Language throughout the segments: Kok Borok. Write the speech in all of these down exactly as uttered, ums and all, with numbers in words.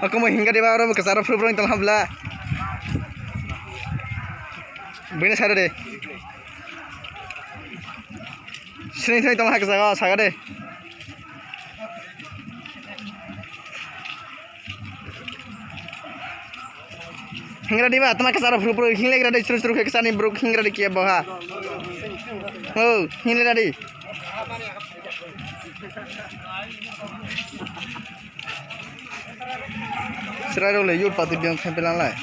Ako mo hinga diba oro kasaro phuru phuru tong habla. Bini sara de. Sini sini tong hak saga saga de. Hingra diba tama kasaro phuru phuru hingle gra de churu churu khe kasani bro hingra de kiya boha. Oh, hingle gra de. Chwrairok le youth party biyang khe belang lai.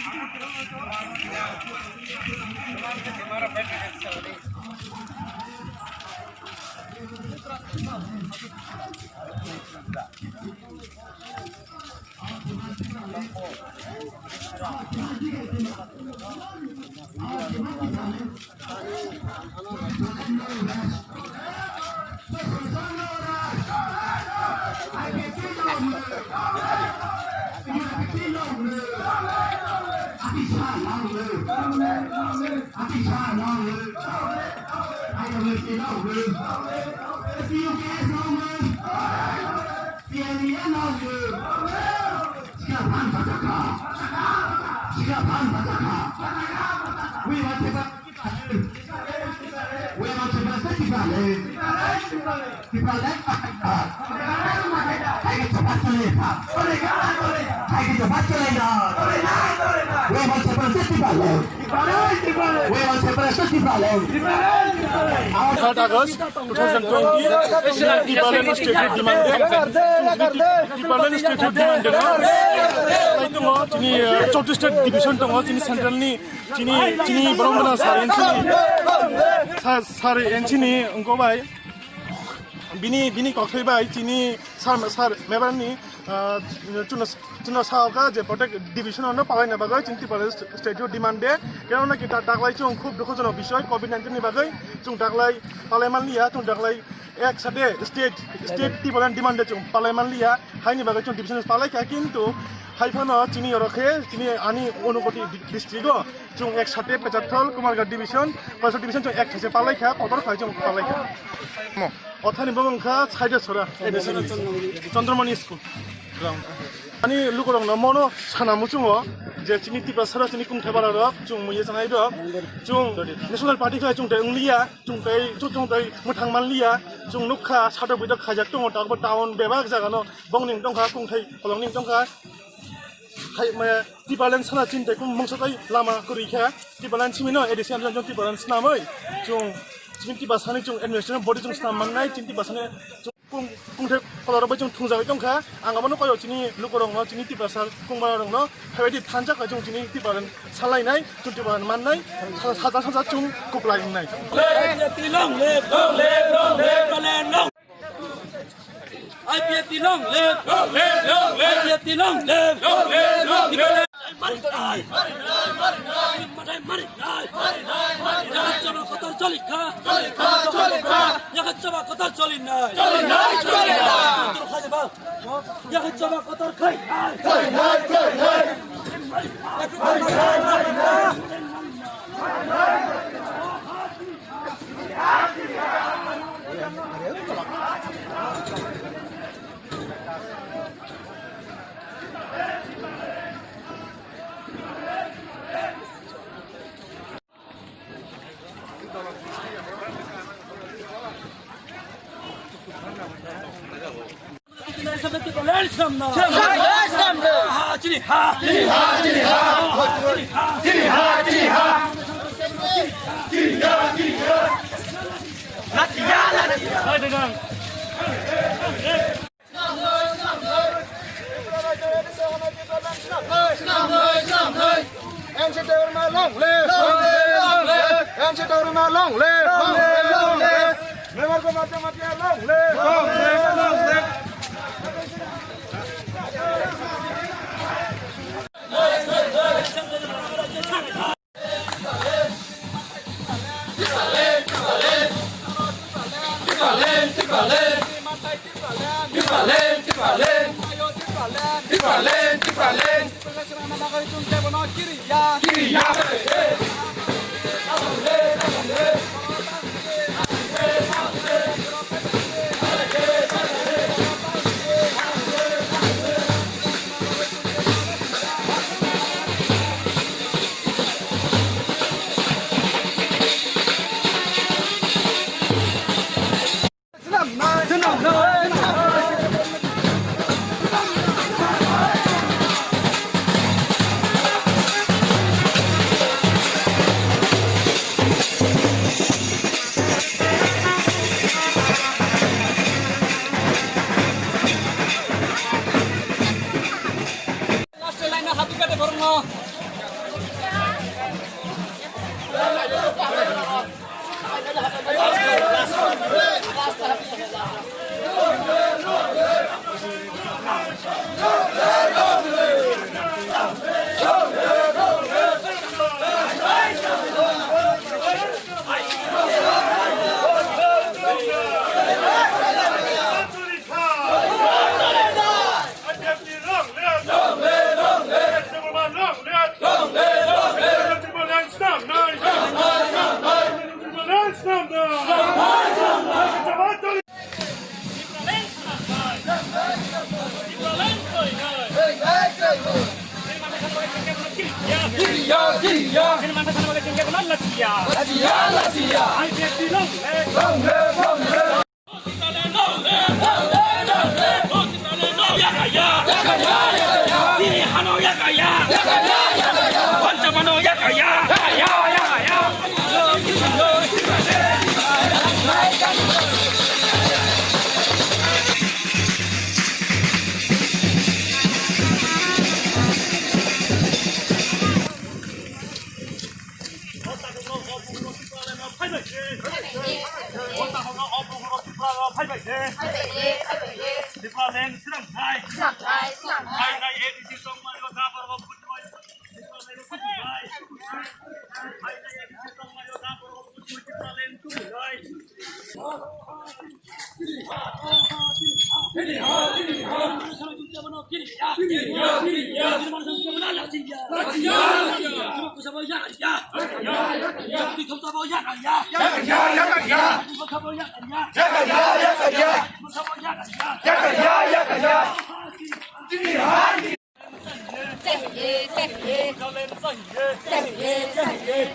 We want to protest Tipraland. Tipraland. Hai ke cepat chole. Hai ke cepat chole na. We want to protest Tipraland. We want to protest Tipraland. Third August two thousand twenty, Tipraland state demand. Tipraland state demand. Lai tongo chini, eh, chautrish ta division tongo chini central ni. Chini, chini borok gana sar enchini, sar, sar enchini wngkha bai. Bini, bini koktwi bai chini sar, sar mebar ni, ah, chwngno, chwngno sa kha je protect division no palai na bagwi chini Tripura state o demand de. Keno na kita daklai chwng khub dukhu jono bisoi covid nineteen ni bagwi chwng daklai palai man liya, chwng daklai ek sate state, state Tipraland demand de chwng palai man liya. Haini bagwi chwng division palai kha, kintu hai phano chini oro khe chini ani Unakoti di-, district o chwng ek sate Pecharthal, Kumarghat division, Palsar division chwng ek sate palai kha, kotor khai chwng palai kha. Mo. Othani bo wngkha Saidasora, Chandramani school ground. Ani lukurokno mono sana muchungo je chini Tiprasara chini kungthai bara rok chwng muiya chanai rok chwng National Party khai chwng tei wngliya. Chwng tei, chwng, chwng tei mwthang man liya. Chwng nukha, satok bitok khaijak tongo, tabuk town bebak jaga no bongni wng tongkha, kungthai kolongni wng tongkha. Hai, maya, Tipraland sana chini tei kung mungsa tei lama kwrwi kha. Tipraland simi no, A D C amjak jong Tipraland snamwi. Chwng, chini Tiprasani chwng administration body chwng snam mannai, chini Tiprasani chwng kung, kungthai kolorok bai chwng thungjagwi tongkha. Ang abono koyo chini lukurokno, chini Tiprasa kungbararokno, phaibadi thansa kha chwng chini Tipraland salainai, chwng Tipraland mannai, sa-, saja saja chwng kuplai wngnai. I P F T long live! Long live, long live! I P F T long live! Long live, long live! I P F T long live! Long live, long live! Marinai! Marinai! Marinai! Marinai! Marinai! Marinai! Marinai! Chaba kotor choli kha! Choli kha! Choli kha! Yakha chaba kotor choli nai! Choli nai! Choli nai! Kotor khai ba! Yakha chaba kotor khai nai! Khai nai! Khai nai! N C Torima long live! Long live, long live! N C Torima long live! Long live, long live! Member Boma Jamatia long live! Long live, long live! Last line na hati kate borokno.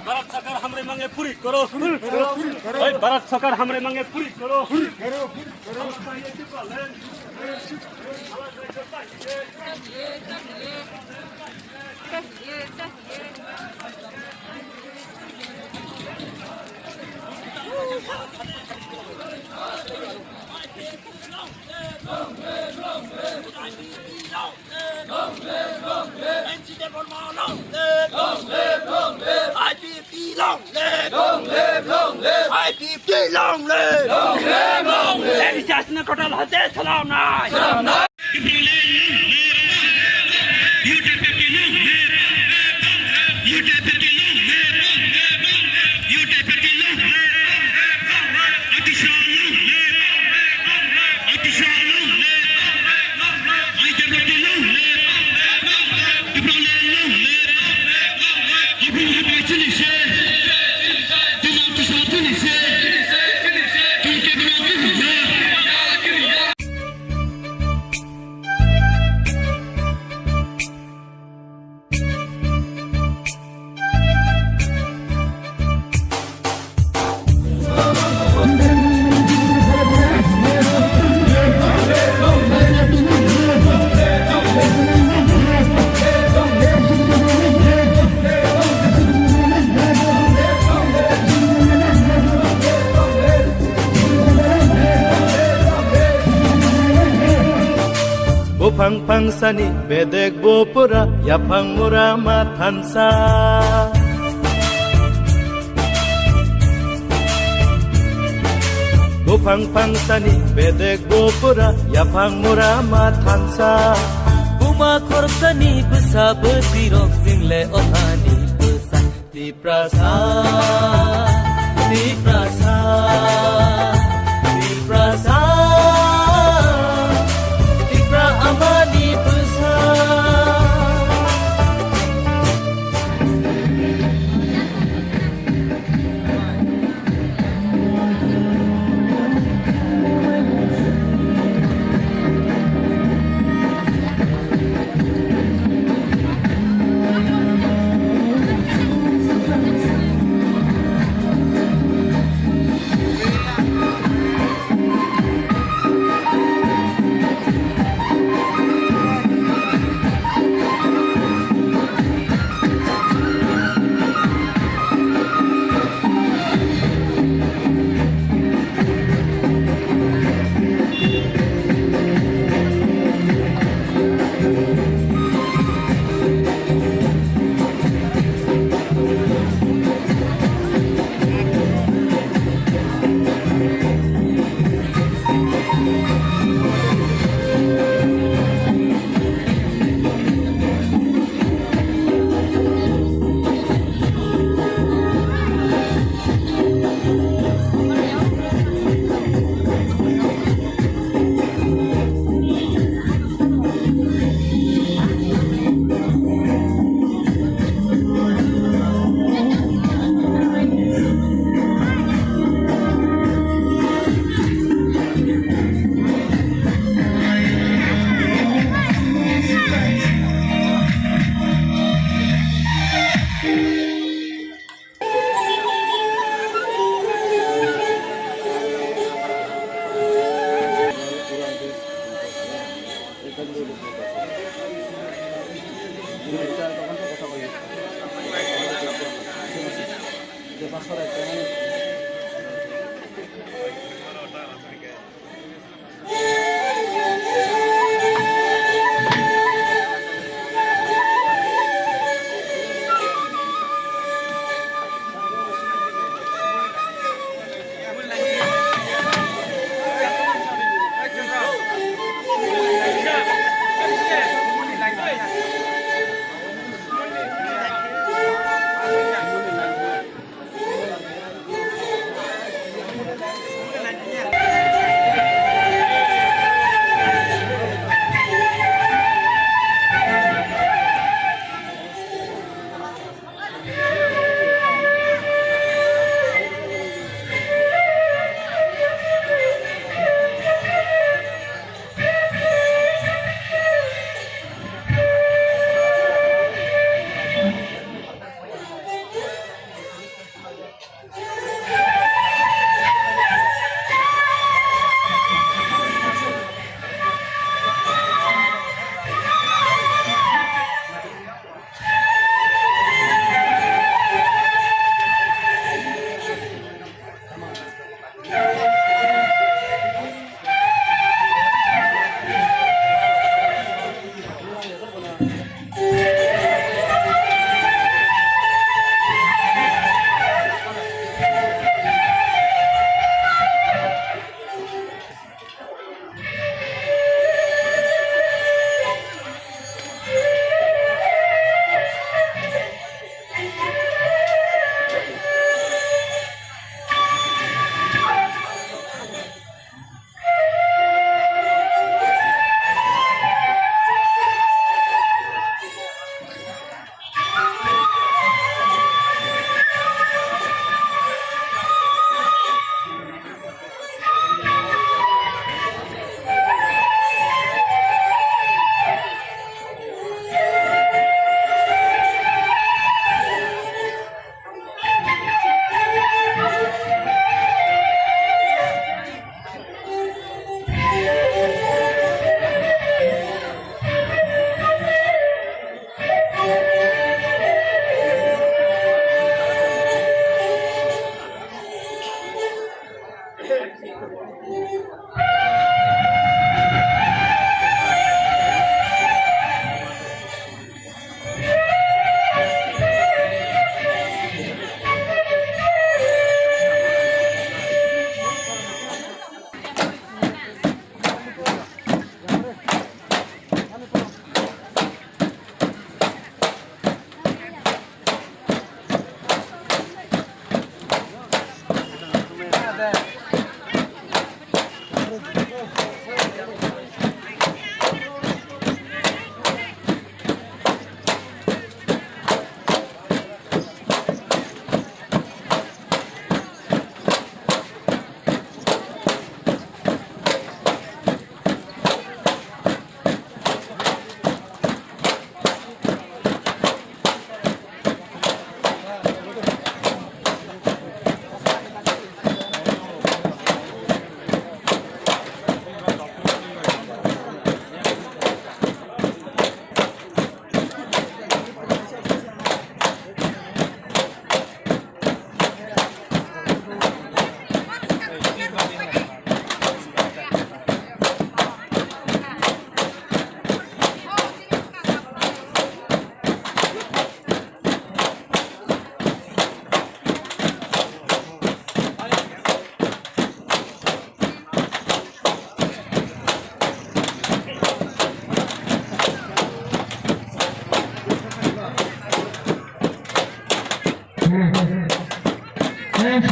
Bharat Sarkar hamre mange puri karo. Oi, Bharat Sarkar hamre mange puri karo. Long live, long live. N C Debbarma long live. Long live, long live. I P F T long live. Long live, long live. I P F T long live. Long live, long live. N C S ne kotal hote salam nai. Salam nai. Angsani bedek bo pura yaphang mura ma thansa. Buphang phangsani bedek bo pura yaphang mura ma thansa. Buma khorsani bwsa bwswirok jingle othani bwsa. Tiprasa, Tiprasa, Tiprasa, Tipra amani bwsa.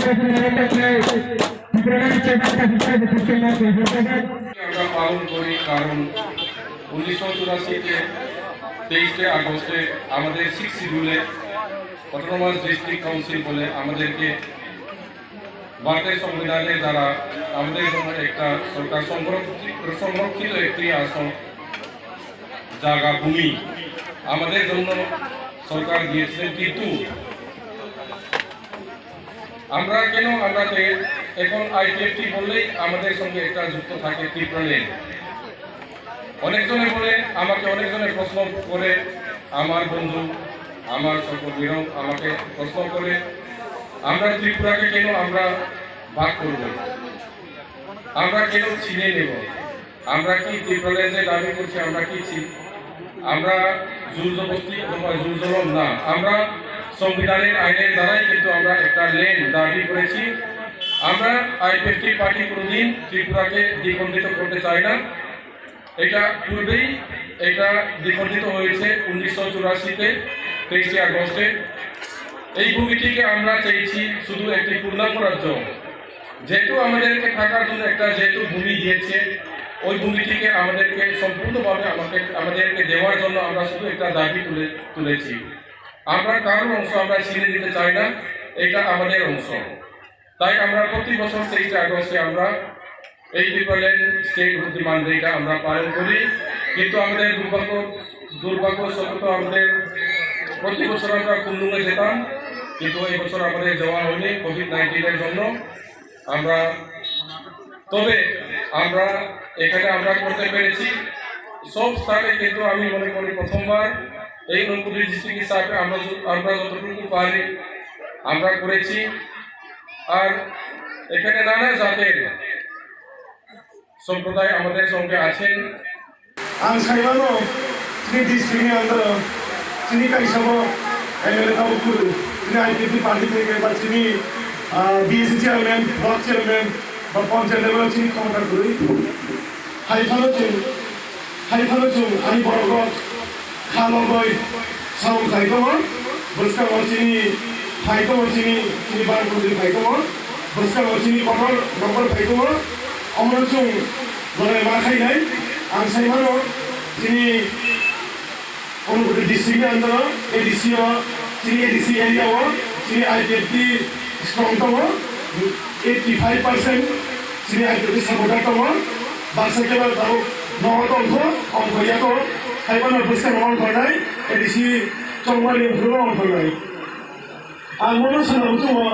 আমরা পালন করি, কারণ উনিশশো চুরাশিতে তেইশে আগস্টে আমাদের সিক্স শিডিউলে অটোনোমাস ডিস্ট্রিক্ট কাউন্সিল বলে আমাদেরকে ভারতের সংবিধানের দ্বারা আমাদের জন্য একটা সরকার সংরক্ষিত, সংরক্ষিত একটি আসন, জায়গা, ভূমি আমাদের জন্য সরকার দিয়েছিলেন। কিন্তু আমরা কেন, আমরা তে-, এখন আইপিএফটি বললেই আমাদের সঙ্গে একটা যুক্ত থাকে ত্রিপুরাল্যান্ড। অনেকজনে বলে, আমাকে অনেকজনে প্রশ্ন করে, আমার বন্ধু, আমার সহকর্মীরাও আমাকে প্রশ্ন করে, আমরা ত্রিপুরাকে কেন আমরা ভাগ করব, আমরা কেন ছিনিয়ে নেব? আমরা কি ত্রিপুরাল্যান্ড যে দাবি করছি, আমরা কি ছি-, আমরা জোর জবরদস্তি অথবা জোর জুলুম না, আমরা সংবিধানের আইনের দ্বারাই কিন্তু আমরা একটা ল্যান্ড দাবি করেছি। আমরা আইপিএফটি পার্টি কোনোদিন ত্রিপুরাকে দ্বিখণ্ডিত করতে চাই না। এটা পূর্বেই এটা দ্বিখণ্ডিত হয়েছে উনিশশো চুরাশিতে, তেইশে আগস্টে। এই ভূমিটিকে আমরা চেয়েছি শুধু একটি পূর্ণাঙ্গ রাজ্য। যেহেতু আমাদেরকে থাকার জন্য একটা যেহেতু ভূমি দিয়েছে, ওই ভূমিটিকে আমাদেরকে সম্পূর্ণভাবে আমাকে, আমাদেরকে দেওয়ার জন্য আমরা শুধু একটা দাবি তুলে, তুলেছি। আমরা কারোর অংশ আমরা ছিনিয়ে নিতে চাই না, এটা আমাদের অংশ। তাই আমরা প্রতি বছর তেইশে আগস্টে আমরা এই ত্রিপুরাল্যান্ড স্টেটহুড ডিমান্ড ডেটা আমরা পালন করি। কিন্তু আমাদের দুর্ভাগ্য, দুর্ভাগ্যবশত আমাদের প্রতি বছর আমরা খুললুঙে যেতাম, কিন্তু এই বছর আমাদের যাওয়া হয়নি কোভিড নাইন্টিনের জন্য। আমরা, তবে আমরা এখানে আমরা করতে পেরেছি সব স্থানে, কিন্তু আমি মনে করি প্রথমবার এই ঊনকোটি ডিস্ট্রিক্ট হিসাবে আমরা য-, আমরা যতটুকু পারি আমরা করেছি। আর এখানে নানা জাতের সম্প্রদায় আমাদের সঙ্গে আছেন। Ang saimano, chini district ni under o, chini kaisa bo M L A tabuk kwrwi, chini I P F T party theke ba chini, ah, B S C chairman, block chairman, ba panchayat level o chini khomota kwrwi. Hai phano chwng, hai phano chwng ani borok rok kha logoi samung khai tongo, bwskango chini phai tongo, chini, chini barang phai tongo, bwskango chini kotor nokbar phai tongo, omono chwng Bolai ma khainai, ang sai mano, chini Unakoti district ni under o A D C o, chini A D C area o, chini I P F T strong tongo, eighty five percent chini I P F T supporter tongo, baksa kebo tabuk nogo tongkho, ongkho yago, hai bono bwskang ongkho nai, A D C chongmani bwrwi ongkho nai. Ang bono sana buchungo,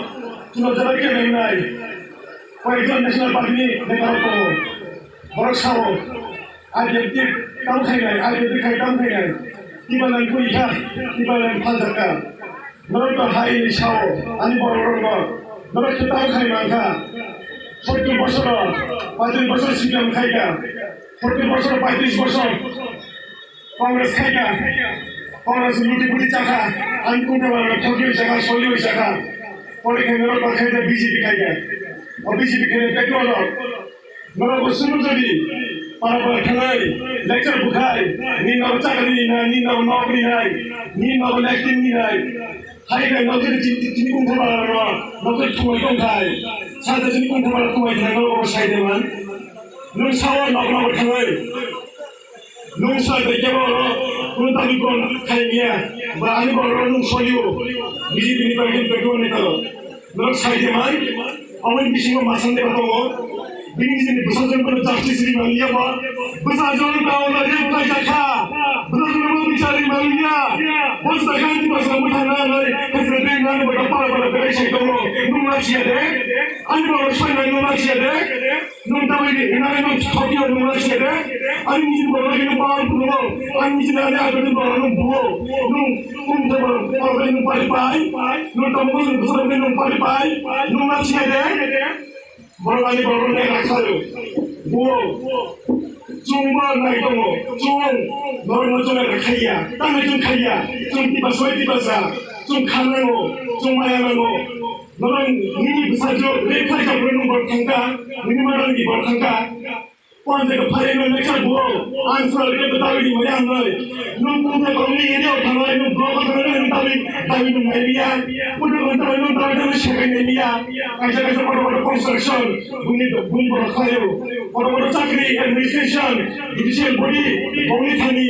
chwng jora khe nai nai, koi ekjon national party ni neta rok tongo, borok sao, I P F T tamo khainai, I P F T khai tamo khainai. Tibalan kuikha, tibalan phaljakha. Norok to hai ni sao, ani borok rok no. Norok khe tamo khai mankha. Sottur bosor, paitris bosor C P M khaikha. Sottur bosor, paitris bosor Congress khaikha. Congress luti buti chakha. Ani kungtha bala thokli chakha, soli chakha. Pore khe norok ba khaikha B J P khaikha. O B J P khaikha petrol rok. Norok bo sunu jodi, para para thangnai, lecture bukhai, ni nogo chakri ni nai, ni nogo nog ni nai, ni nogo lecture ni nai. Hai kai nog jodi chini, chini kung thoma no, nog jodi thumai tong khai. Sa jodi chini kung thoma thumai khai, norok bo sai de man. Nung sao nog nog thangnai. Nung sai de kebo ro, nung tami kon khai niya. Ba ani bo ro nung soyo. B J P ni bai kin petrol ni taro. Norok sai de man. Omo ni bisingo masang de tongo. Bini jini bwsajwk bono justice ri manliya ba. Bwsajwk tao na rape khlai jakha. Bwsajwk bono bichar ri manliya. Bwsajwk khan ti bwsajwk bwthang na nai. Hwswk de nani bwta para para berai sai tongo. Nung ma siya de. Ani bwrok sai nai nung ma siya de. Nung tabui ni hinani nung thokyo nung ma siya de. Ani jini bwrok ni power nung. Ani jini ani agani bwrok nung buo. Nung kum de bwrok nung pari pai. Nung tamo nung bwsajwk nung pari pai. Nung ma siya de. Borok ani borok nai rakhayo. Bo chwng bo nai tongo. Chwng borok no chwng nai rakhaiya. Tamo chwng khaiya. Chwng tiba soi tiba sa. Chwng kha nango. Chwng maya nango. Norok nini bwsajwk rape khlai jak borok nung borok thangkha. Nini mada ni borok thangkha. Pon jaga phai no lecture bo. Ang sura rape dawi ni maya ang nai. Nung kung thai borok ni area o thanglai nung block o thanglai nung dawi. Dabi nung nai liya, kudu nung dabi nung dabi nung sekai nai liya. Kaisa kaisa kotor kotor construction, buni buni borok khlaio. Kotor kotor chakri, administration, judicial body, bongni thani,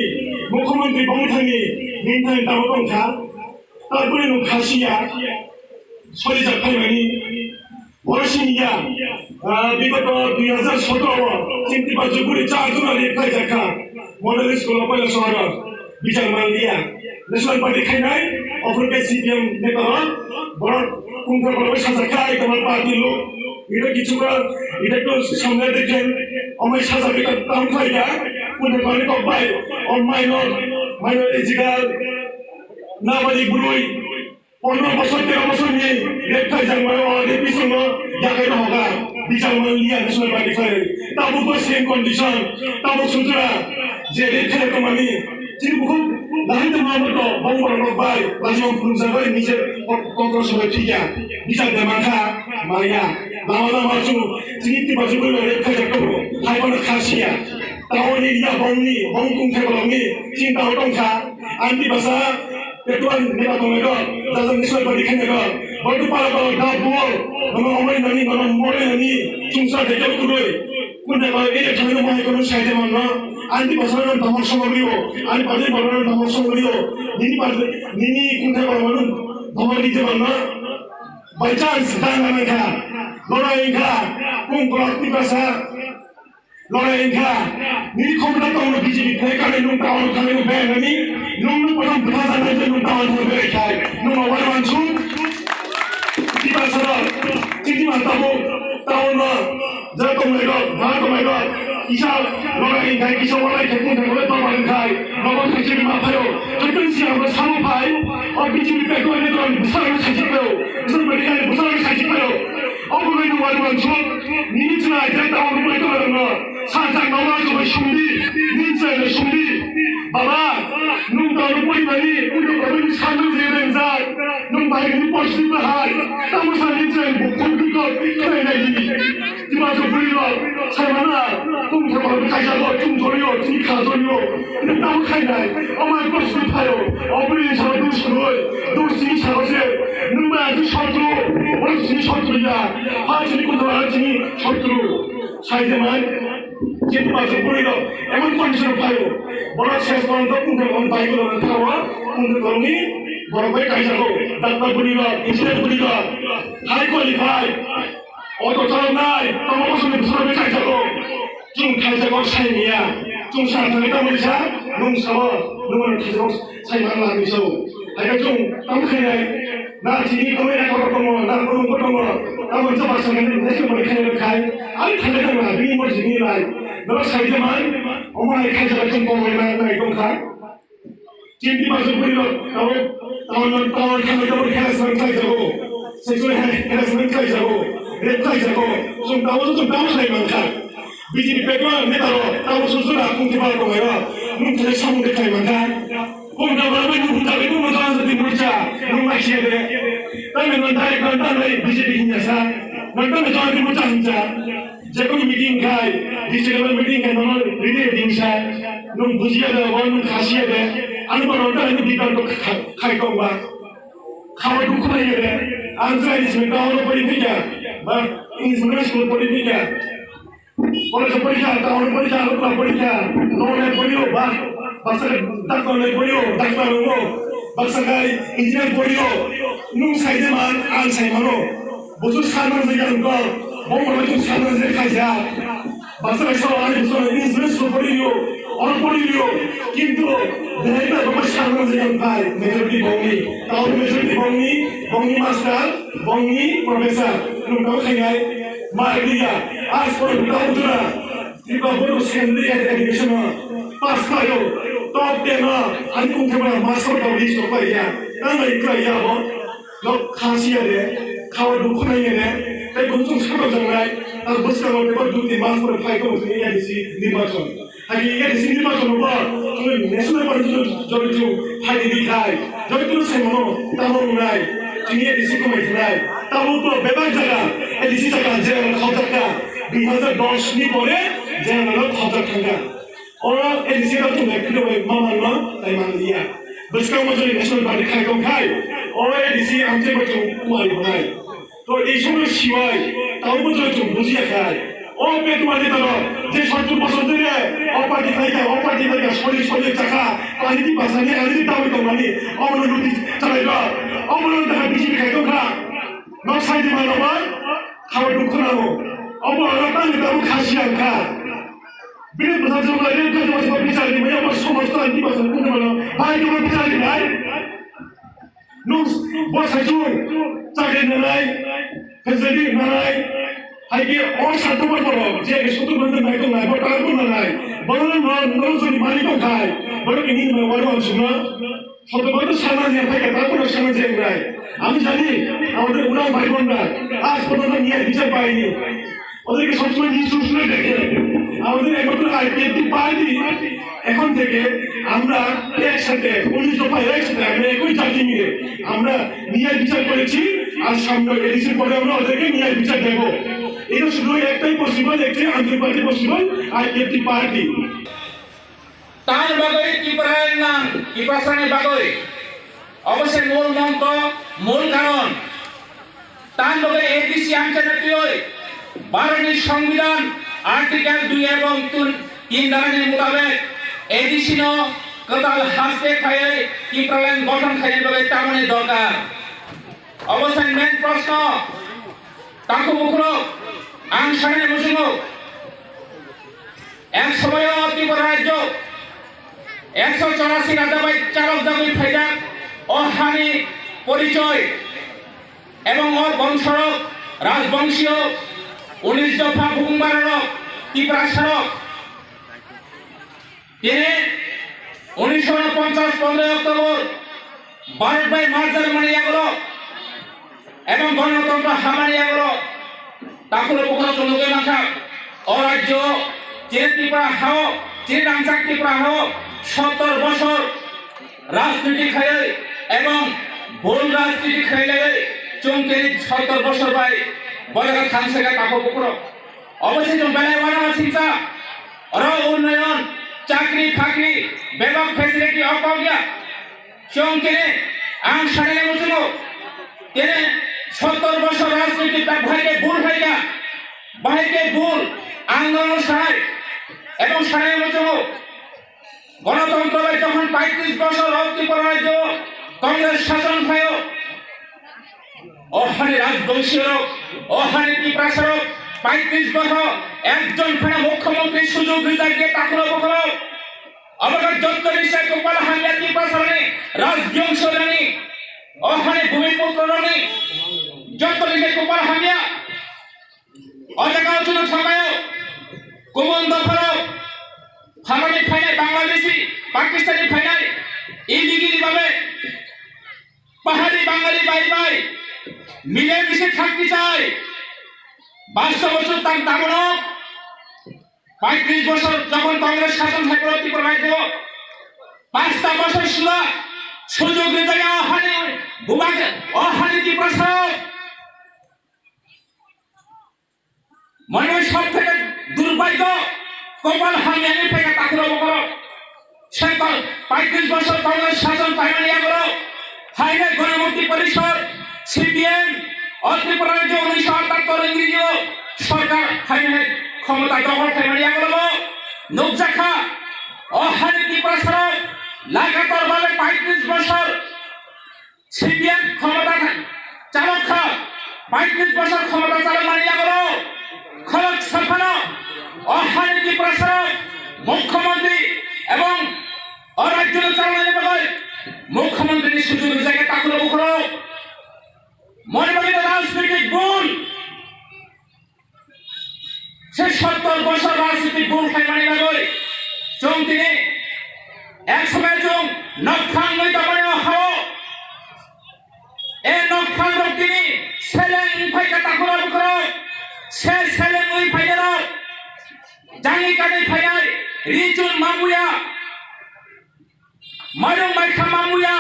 mukhyamantri bongni thani, nini thani tamo tongkha. Taboni nung khasiya, sori jak phaimani. Oro siniya, ah, bigoto dui hazar sotoro o chini Tipajuguri char jona rape khlaijakha. Model school o poila sohoro bichar manliya. National Party khainai, ophor khe C P M neta rok, borok kungkha borok sajakha, ekdom party lo. Ida kichukha, ida to samne dekhen, omai sajak ida tam khlaikha, kunde pari kok bai, o minor, minor illegal, nabalik bwrwi, Pondro bosor, tero bosor ni rape khlaijak mano, o rape bisingo yakhai rohoka, bichar manliya, National Party khlai. Tabuk bo same condition, tabuk sujura, je rape khlai tongmani, chini bukhuk lahai tongma moto, bong borok rok bai, lajima phunukjagwi, nije ko-, kokro sobai thikya, bichar de mankha, maya, lama lama chu, chini Tipajuguri rape khlaijak tongo, hai bono khasiya, taboni ya bongni, bong kungthai bolongni, chini tao tongkha, anti basa, Petuan neba tongnairok, jajak ni soi bari khainairok, baitu para para da buo, nono omai nani, nono morai nani, chungsa dekel kuroi. Kunde ba ere thangno mohai kono saide manno, ani basa no damor somoriyo, ani bade baro no damor somoriyo, nini bade, nini kunde baro no damor dite manno. By chance, dana nangkha, lora ingkha, kung borok ni basa, Lora wngkha, nini khomota tongno B J P khlai kanwi nwng town thangwi nwng beng nani, nwng nwng botham bwtha janai je nwng town thangwi berai khai, nwng ma wari wansuk. Tiprasarok, chini ma tabuk, town no, jara tongnairok, bana tongnairok, kisa lora wngkhai, kisa walai khai, kung thangwi tongma wngkhai, nobo khachi ma phaio, joto si hamno samo phai, o B J P pekto ani tong bwsarok khachi phaio, bwsarok khachi phaio. Obo bai nwng wari wansuk, nini chwrai je tamo rwbai tongma rwngno, sajak nokno achugwi sumdi, nini chwraino sumdi. Baba, nwng tamo porimani, ulo kabini sanjak je rengjak, nwng bahai ni post ni bahai, tamo sa nini chwrai bukhuk bikok khlai nai di. Tiprasa bwrwi rok, sai mana, tung thangma kaisa rok, tung thori rok, tini kha thori rok. Nwng tamo khainai, omo ang kosni phaio, o bwrwi ni salo duk swnoi, duk sini salo se, nwng bai ang sotru, borok sini sotru ya, ha sini kundo ha sini sotru. Sai de man, je tu basu bwrwi rok, emon condition phaio, borok ses pon to kung thang bai ko thang wa, kung thang ni, borok bai kaisa ko, doctor bwrwi rok, engineer bwrwi rok, high qualified. Auto chaloknai, tamo bosongni bwskango kaijago. Chwng kaijago saimanya. Chwng sana thangwi tamo risa, nwng sao, nwng ano kaijago saimang lagwi sao. Hai khe chwng tamo khainai, na chini tamo ekor tongo, na kwrwngbo tongo, tamo jaba sanani nai chwng bai khainai khai. Ani thangwi tamo na bini mor jini lai. Norok sai de man, omo hai kaijago chwng kok lai nai tongkha. Chini basu bwrwi rok tamo, tamo, tamo, tamo, tamo harassment khlai jago, sexual har-, harassment khlai jago, rape khlai jago. Chwng tamo, chwng tamo khlai mankha. B J P pekma neta rok tamo sujura kungti ba tongai rok. Nwng thai samung de khlai mankha. Kung da ba nwng da nwng da nwng da di murcha nwng ma siya de. Tamo nwng da nwng da B J P hinya sa. Nwng da nwng da di murcha hinya. Jekunu meeting khai, district level meeting khai, nono ride dingsa, nwng bujiya de, bo nwng khasiya de, ani borok ta ani bidar to khai tongba. Khawa dukhu nai de, ang sai ni simi town pori phika, ba English medium school pori phika. College pori kha, town pori kha, lokla pori kha, nono pori o ba, baksa doctor nai pori o, doctor o, baksa khai engineer pori o, nwng sai de man, ang sai mano. Busu sanang se yang ko, bong bong tu sanang se khaja. Basa so ani so ni so pori yo, or pori yo. Kintu dai ba ko sanang se yang pai, majority bongni, tao majority bongni, bongni master, bongni professor, nwng tamo khainai, ma dia, as por tao jura. Tiba bono secondary education pass khlaio, top ten o, ani kung thebra master tao list o paiya, tamo khlaiya bo. Nok khasiya de, khawa dukhu nai de, tei bumsung sakha jangnai, ang bwskango tei dui tin mas pore phai tongo chini A D C nirbachon. Hai A D C nirbachon bo, chini national party chini jori chini phai di khai, jori chini sai mano, tamo nai, chini A D C komai thanai, tamo to bebak jaga, A D C jaga, je khawjak ka, dui hazar dos ni pore, je khawjak thangka. Oro A D C rok chini phai mama no, tai man liya. Bwskang bojori national party khai tong khai, o A D C amchai bo chwng kuai wngnai. To ei somoy siwai, tamo bojori chwng bujiya khai. O petuani taro, je sottur bosor dhore, o party khai kha, o party khai kha, sori sori chakha, pani di basani, ani di dawi tongmani, omono luti chalai ba, omono daha B J P khai tong kha. Nok sai di mano bai, khabai dukhu nango. Obo oro tang di tamo khasi ang kha. Bini bwsajwk bai rem kha, joma joma bichar rimani, abo somosto ang kiba sa kung mano, bai kebo bichar rimai. Nung bo sai chung, chakri nanai, facility nanai, hai khe o sartho bar borok, je ke sutur bande nai tong nai, bo tang tong nanai, borok no, no, no, jodi mani tong khai, borok ini ma waro ang suma. Sotobonto sana je phai kha, tabuno sana je wngnai. Ami jani, amader ulang bhai bonra, aaj porjonto nyay bichar paini. ওদেরকে সবসময় নিচু সুরে দেখে। আমাদের একমাত্র IPFT party এখন থেকে আমরা একসাথে উনিশ দফা একসাথে আমরা একই জাতি মিলে আমরা ন্যায় বিচার করেছি। আর সামনে এডিসির পরে আমরা ওদেরকে ন্যায় বিচার দেব। এটা শুধু একটাই পসিবল, একটাই আন্তরিক party possible, IPFT party. Tamni bagwi Tiprasani bagwi? Obo se mul montro, mul karon. Tamni bagwi A D C amchaina twiwi Bharatni Songbidan Article dui ebong tun-, tin dharani mutabek A D C no kwtal haste khaiwi Tipraland gothon khaina bagwi tamoni dorkar? Obo se main proshno. Takhuk bukhurok, ang sanai muchungo. Ek somoyo Tripura rajyo ekso chorasi raja bai chalok jagwi phaijak o hani porichoy ebong o bongsorok, rajbongsiyo, unis dopha bukung bararok, Tiprasarok. Tini unisho ponchas pondroi October Bharat bai merger mani yagulo ebong Ganatantro hamani yagulo takhuk bukhurok chwng nugwi mankha. O rajyo chini Tripura hao, chini rangchak Tripura hao sottor bosor rajniti khaiwi ebong bhul rajniti khailaiwi chwng tini sottor bosor bai bo jaga thang se kha takhuk bukhurok. Obo se chwng belai uanama singcha. Oro unnoyon, chakri phakri, bebak facility o kok ya. Chwng tini ang sanai muchungo. Tini sottor bosor rajniti ta bahai khe bhul hai kha. Bahai khe bhul, ang nono sanai. Ebong sanai muchungo. Ganatantro bai jokhon paitris bosor o Tripura rajyo Congress shason phaio, o hani rajbongsi rok, o hani Tiprasa rok paitris bosor ekjon phano mukhyamantri sujog rijak je takhuk bukhurok. Obo khe jotoni se kopal hamya Tiprasani rajbongsi rani, o hani bhumiputro rani jotoni se kopal hamya. O jaga o chwng thangnaio kubun dopharok phaloni phainai Bangladeshi, Pakistani phainai illegally babe pahari Bangali bai bai mile mise thangti chai. Basto bochor tang tamono paitris bosor jokhon Congress shason thai poro Tripura rajyo, pasta bosor sula sujog rijaya o hani bubak, o hani Tiprasa. Mane sab theke durbhagyo, kopal hamyani phai kha takhuk bukhurok. Se paitris bosor Congress shason paimani yagulo haino Ganamukti Porishad, C P M, o Tripura rajyo unisho atattor Ingreji o sorkar haino hai khomota dokhol khaimani yagulo bo nukjakha. O hani Tiprasarok lagatar bhabe paitris bosor C P M khomota chalok kha, paitris bosor khomota chalok mani yagulo khorok saphano o hani Tiprasarok mukhyamantri ebong o rajyo no chalonani bagwi mukhyamantri ni sujog rijak takhuk bukhurok. Moni bagwi rajnitik bhul. Se sottor bosor rajnitik bhul khaimani bagwi chwng tini ek somoy chwng nokphang wngwi tongmani o hao. E nokphang rok tini seleng wngphai kha takhuk bukhurok, se seleng wngwi phainairok jangni kanwi phainai Rijun Mambuya. Mairung bai kha mambuya.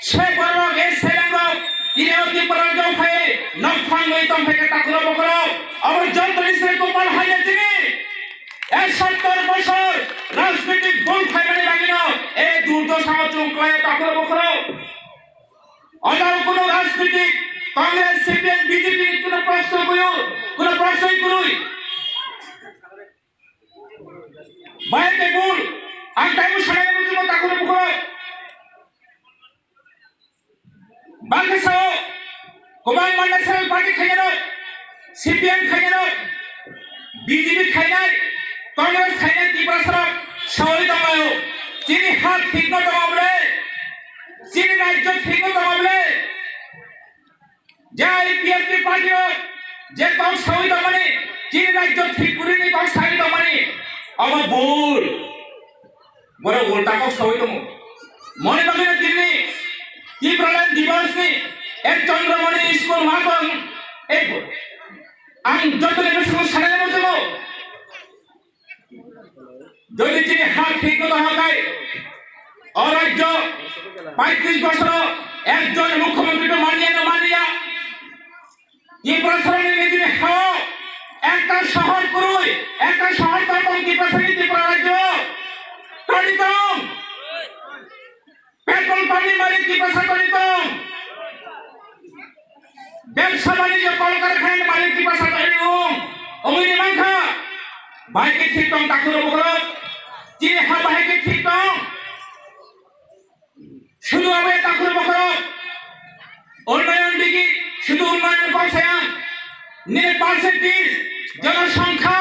Se borok e selengrok tini o Tripura rok phai nokphang wi tong phai kha takhuk bukhurok. Abo jontoni se kopal hai tini. E sottor bosor rajnitik bhul khaimani bagwino E durdosa o chwng kwlai takhro bokhro. Ojao kuno rajnitik Congress, C P M, B J P ni kuno proshno kuyo, kuno proshnoi kwrwi. Bai bebul, ang taibo sanai muchungo takhro bokhro. Bangkhe sao, kwbangma national party khainai rok, C P M khainai rok, B J P khainai, Congress khainai Tiprasa rok saui tonglaio. Chini ha thikno tongo bwle, chini rajyo thikno tongo bwle. Je I P F T party rok je kok saui tongmani, chini rajyo thik kwrwini kok saui tongmani, omo bul. Borok ulta kok saui tongo. Moni bagwino tini Tipraland Divorce ni ek Chandramani school matong ek ang jotoni bwskango sanai muchungo. Jodi tini ha thik no tongkha khai, o rajyo paitris bosoro ekjon mukhyamantri no manya no manya. Tiprasani nijini hao ekta sohor kwrwi, ekta sohor tong tong Tiprasani Tripura rajyo. Tani tong. Petrol pump ni malik Tiprasa tani tong. Bebsa banijyo kol karkhana ni malik Tiprasa tani tong. Omini mankha. Bahai khe thik tong takhro bokhro. Chini ha bahai khe thik tong. Sudu abo takhro bokhro. Unnayon digi, sudu unnayon kok saya. Nini percentage, jonosonkha.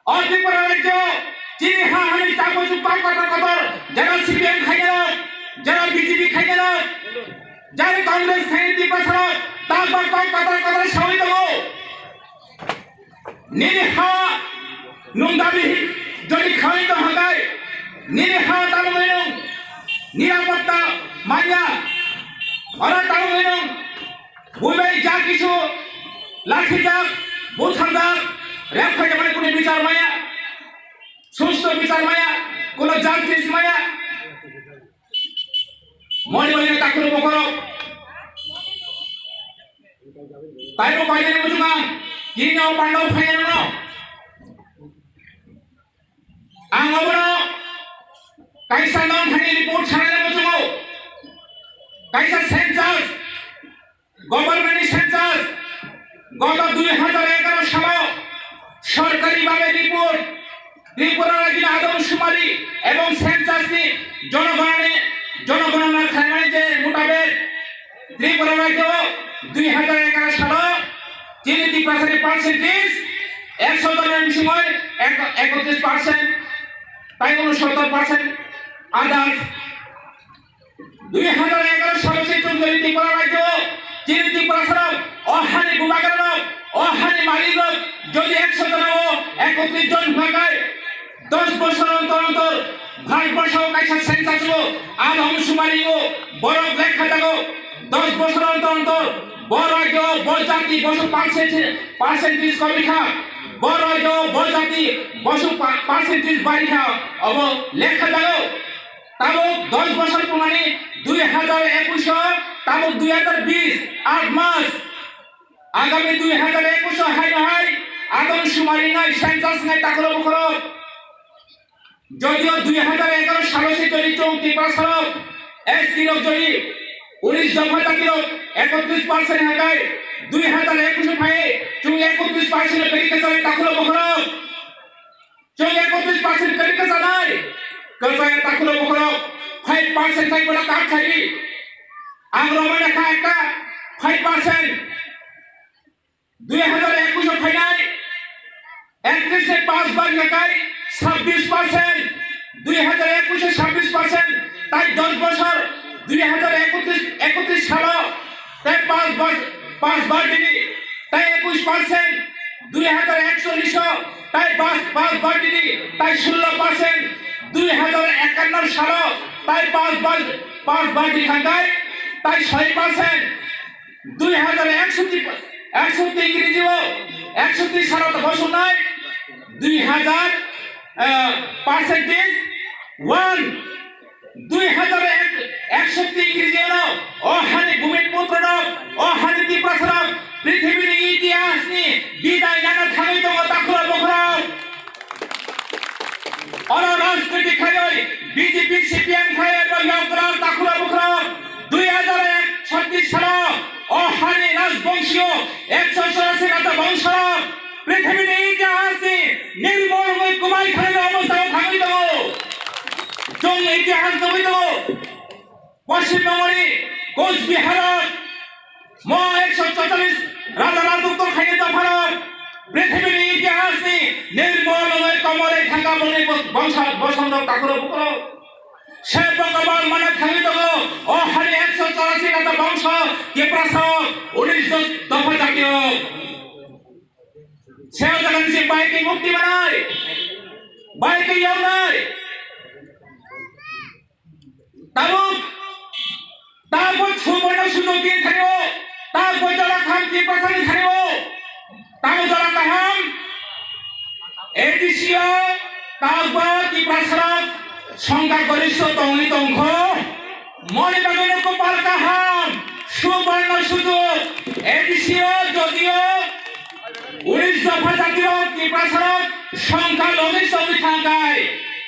O Tripura rajyo, chini ha hani chakbo chukbo kotor kotor. Jara C P M khainai rok, jara B J P khainai rok, jara Congress khainai Tiprasa rok, takbo kok kotor kotor saui tongo. Nini ha nwng dabi jodi khaui tong hakai, nini ha tamo nwng nirapotta manya, ora tamo nwng buibai ja kisu lakhijak, butharjak, rep khaijak mane kunu bichar maya, susto bichar maya, kunu justice maya. Moni moni takhro bokhro. Taibo painani muchungo ang, kini o pandao phainani no. Ang obono kaisa nongthani report sanani muchungo. Kaisa census, government ni census, goto dui hajar egaroh salo sorkari bhabe report, Tripura rajyoni adamsumari ebong census ni jonogonani, jonogonona khlaimani je mutabek Tripura rajyo dui hajar egaroh salo chini Tiprasani percentage ekso joni bisingo ek-, ekotris percent, tai unosottor percent others. Dui hajar egaroh salo se chwng jodi Tripura rajyo, chini Tiprasarok, o hani bubagrarok, o hani malikrok jodi ekso jonao ekotris jon hwnkha khe, dos bosor ontor ontor Bharatborsho kaisa census o, adamsumari o, borok lekha jago, dos bosor ontor ontor bo rajyo bo jati bosok percent, percentage komikha, bo rajyo bo jati bosok pa-, percentage barikha, obo lekha jago. Tabuk dos bosor pungani dui hajar ekush o, tabuk dui hajar bish, aat mas. Agami dui hajar ekush o hai no hai adamsumari nai census nai takhro bokhro. Jodio dui hajar egaroh salo se jodi chwng Tiprasarok, S T rok jodi unis dopha jatirok ekotris percent hakai, dui hajar ekush o phai chwng ekotris percent o beri kwchai takhro bokhro. Chwng ekotris percent kwrwi kwchanai. Kwchaya takhro bokhorok five percent thai bola kak thai. Ang romai na kha ekta five percent. Dui hajar ekush o phainai ekatris ni pas bar yakai sabbish percent. Dui hajar ekush o sabbish percent. Tai dos bosor dui hajar ekatris, ekatris salo tai pas bas-, pas bar dini tai ekush percent. Dui hajar ekchollish o tai pas, pas bar dini tai sullo percent, dui hajar ekanno salo tai pas bar, pas bar di khantai tai soi percent, dui hajar ekshoti, ekshoti Ingreji o ekshoti salo to bosunai dui hajar, eh, percentage one. Dui hajar ek, ekshoti Ingreji ano, o hani bhumi putra no, o hani Tiprasa no, prithibini itihas ni bidai nana thangwi tongo takhro bokhro. Oro rajniti khaiwi B J P C P M khlai eba yokra takhura bukhra dui hazar ek chhattis salo o hani rajbongshio ekso chorasi rata bongso prithibini itihasni nirmol wngwi kwbai khlaina obostao thangwi tongo. Chwng itihas nugwi tongo. Pashchim Bangoni Coach Biharo mo ekso chorchalis raja rajput khaini dopharok prithibini itihasni nirmol wngwi komorwi thangkha bongni bos-, bongsa-, bosongrok takhurok bukhurok. Se bokobal mana thangwi tongo o hani ekso chorasi raja bongso Tiprasarok unis dopha jatiyok. Se o jagani se bai khe mukti manai, bai khe yoknai. Tabuk, tabuk suborno sujuk din thani o, tabuk jora kaham Tiprasani thani o, tabuk jora kaham A D C o, tabuk Tiprasarok songkha goristho tongwi tongkho, moni bagwi no kopal kaham, suborno sujuk, A D C o jodio Unis dopha jatirok Tiprasarok songkha logi sogwi thangkhai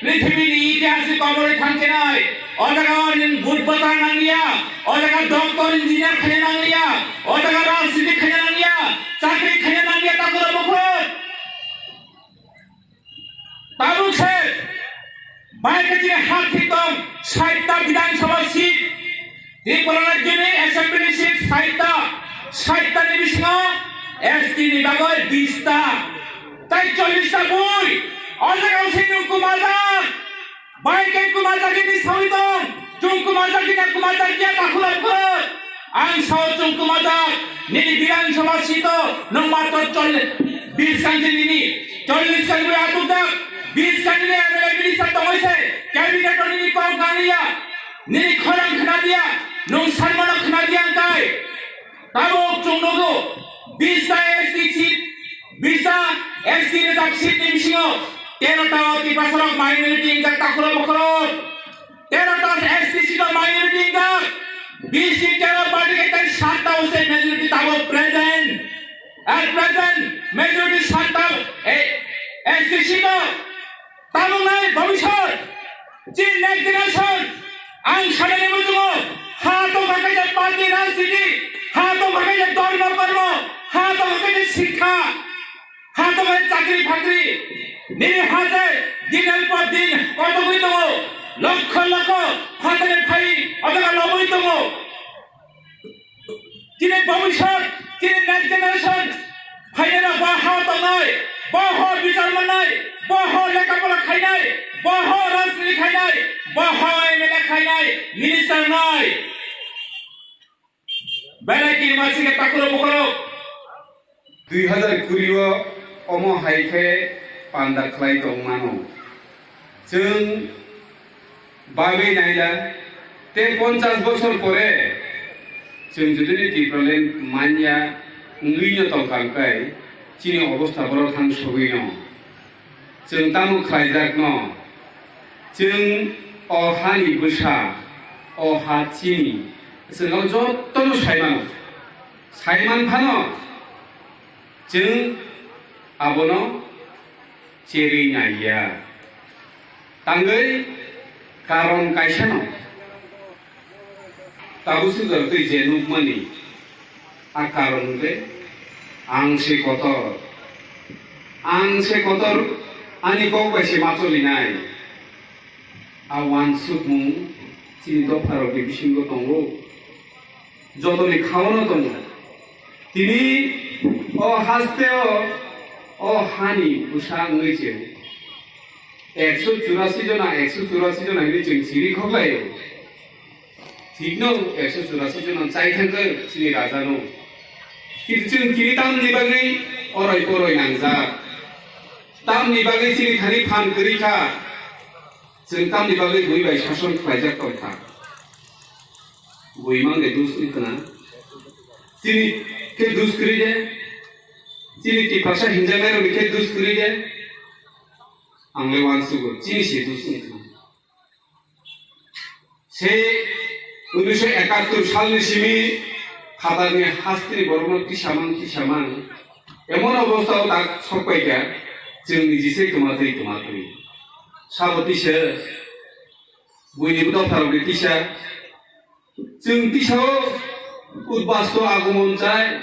prithibini itihasni komorwi thangkhenai. O jaga o nwng but bwchar nangliya, o jaga doctor engineer khaina nangliya, o jaga rajniti khaina nangliya, chakri khaina nangliya takhurok bukhurok. Tabuk se bai khe chini ha thik tong saita Bidhan Sabha seat, Tripura Rajyoni Assembly seat saita, saita ni bisingo S T ni bagwi bista. Tai chollish ta bui, o jaga o se nwng kumajak, bai khe kumajak ni sawi tong, chwng kumajak ni na kumajak ya takhurok. Ang sao chwng kumajak, nini Bidhan Sabha seat o nwng matro chol-, bis kanti nini, chollish kanti atukjak, bis kanti ni M L A minister tongwi se, cabinet o nini kok nangya, nini khorang khna diya, nwng sanmano khna diya wngkai. Tabuk chwng nugo, bis ta S T seat, bis ta S T reserve seat ni bisingo, tero ta o Tiprasarok minority wngjak takhurok bukhurok. Tero ta S T seat o minority wngjak, bis ni tero party khe tai satta o se majority tabuk present. At present majority satta, eh, S T seat o tabuk nai bhobishyot, chini next generation, ang sanani muchungo, ha tongkha khe party rajniti, ha tongkha khe dhormo kormo, ha tongkha khe sikha. Hato bai chakri phakri, nini haje dinel por din kotogwi tongo, lokho lokho phatani phai ojaga lobwi tongo. Chini bhobishyot, chini next generation phainai rok bo ha tongnai, bo ho bichar mannai, bo ho lekha pora khainai, bo ho rajniti khainai, bo ho M L A khainai, minister nai. Belai kirima singkhe takhurok bukhurok. Dui hazar kuri o omo hai khe panda khlai tong mano. Chwng bagwi naila tei ponchash bochor pore chwng jodi ni Tipraland manya wngwi no tong kha, hwnkhe chini obostha borok thang sogwi no. Chwng tamo khlaijakno? Chwng o hani bwsa, o ha chini, chwng o jotono sai mano. Sai man phano chwng abono cherwi naiya. Tangwi karon kaisano. Tabuk sujak twi je nukmani, a karon hwnkhe ang se kotor. Ang se kotor, ani kok bai se ma cholinai. A uansukmung chini dopharokni bisingo tongo. Jotoni khaono tongo. Tini o hasteo, o hani bwsa wngwi chwng ekso churasi jona, ekso churasi jona hinwi chwng siri khoklaio. Thikno ekso churasi jona chai thangkhe chini rajano. Kintu chwng tini tamni bagwi oroi poroi nangjak? Tamni bagwi chini thani phan kwrwi kha? Chwng tamni bagwi bui bai sason khlaijak tong kha? Bui mang de dus wng khna? Chini khe dus kwrwi de? Chini Tiprasa hinjaknairokni khe dus kwrwi de? Ang le uansugo, chini se dus wng khna. Se unisho ekattor salni simi phatarni hasteni borokno tisamang tisamang emon obostao tak sokpaikha, chwng niji se kwmatwi kwmatwi. Sabo tisa Buini dopharokni tisa, chwng tisao udbastu agomon chai,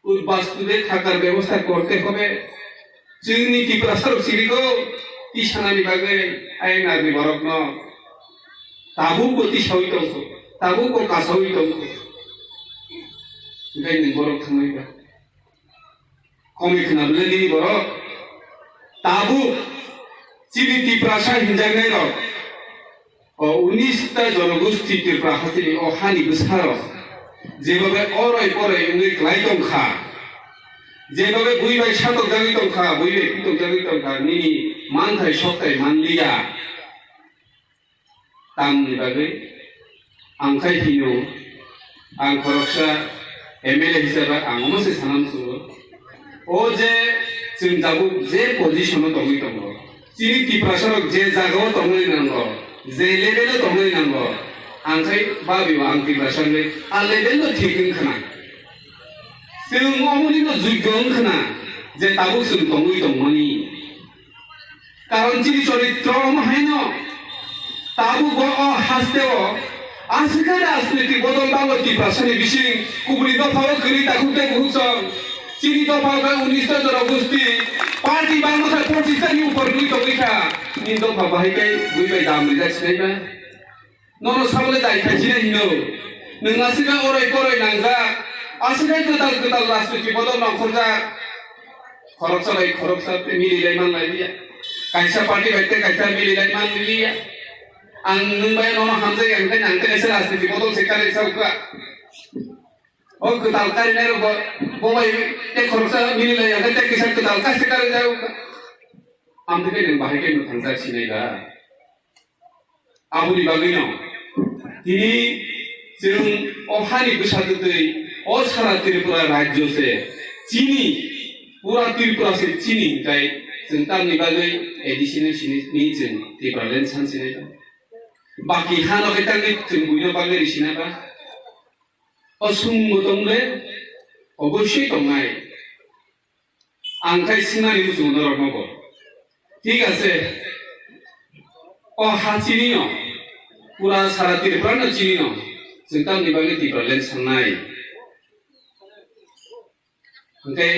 udbastu de thakar bebosta korte hobe. Chwngni Tiprasarok sirigo tisanani bagwi ayang narni borokno tabukbo tisawi tongkho, tabukbo kasawi tongkho. Hwnkhe nwng borok thangwi ba? Komwi khna bwle nini borok. Tabuk chini Tiprasa hinjaknairok, o unis ta jonogosti Tripura hasteni o hani bwsarok jebobe oroi poroi wngwi klai tongkha, jebobe bui bai satokjagwi tongkha, bui bai pitokjagwi tongkha, nini manthai sokthai manliya. Tamni bagwi ang khai hino, ang khoroksa M L A hisabe ang omo se sana muchungo. O je chwng tabuk je position o tongwi tongo, chini Tiprasarok je jaga o tongwi nango, je level o tongwi nango, ang khai babio ang Tiprasa wngwi a level no thik wngkhna. Chwng omoni no juggo wngkhna je tabuk chwng tongwi tongmani. Karon chini choritro omo haino, tabuk bo o hasteo aswkha rajnitik bodol bango Tiprasani bising kubuni dophao kwrwi takhuk tei bukhuk song. Chini dopha khe unis ta jora gusti, party bango khe pochis ta ni upor wngwi tongwi kha. Nini dopha bahai khe bui bai dam rijak sinai ba? Nono sabole dai khaisina hino. Nwng aswkha oroi poroi nangjak. Aswkha kwtal kwtal rajniti bodol nongkhorjak. Khoroksa bai khoroksa tei mililai manlai liya. Kaisa party bai tei kaisa mililai manlai liya. Ang nwng bai nono hamjai ang tei ang tei kaisa rajniti bodol se kari saukha. O kwtal karinai rok bo, bo bai tei khoroksa mililai ang tei kaisa kwtal kaisa kari saukha. Ang tei nwng bahai khe nwng thangjak sinai da. Aboni bagwino tini chwng o hani bwsa twtwi o sara Tripura rajyo se chini, pura Tripura se chini, hinkhe chwng tamni bagwi A D C no sini, ni chwng Tipraland san sinai ba? Baki hano khe tamni chwng buino bagwi risina ba? O swngbo tong le? Obosoi tongnai. Ang khai swngnani muchungo norokno bo. Thik ase. O ha chini no. Pura sara Tripura no chini no. Chwng tamni bagwi Tipraland sangnai. Hwnkhe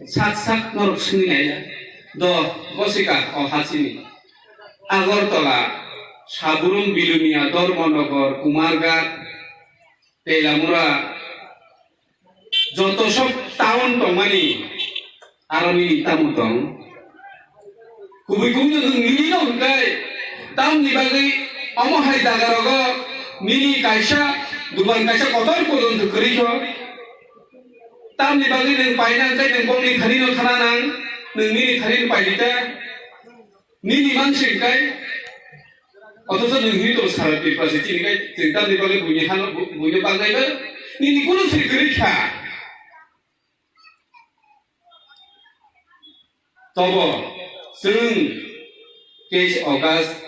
sak sak norok swngwi naila. Do, bosika o ha chini. Agartala, Saburum, Bilonia, Dharmanagar, Kumarghat, Teilamura, joto sok town tongmani, aro nini tamo tong? Kubui kubui no nwng nini no hwnkhe, tamni bagwi omo hai jaga rogo nini kaisa dukan kaisa kotor porjonto kwrwi kho. Tamni bagwi nwng paina hwnkhe nwng bongni thani no thana nang, nwng nini thani no paidi ta. Nini mansi kai, othocho nwng hini tong sara Tripura se chini kai, chwng tamni bagwi buini hano, bu-, buino bagwi ba, nini kunu se kwrwi kha. Tobo, chwng teis August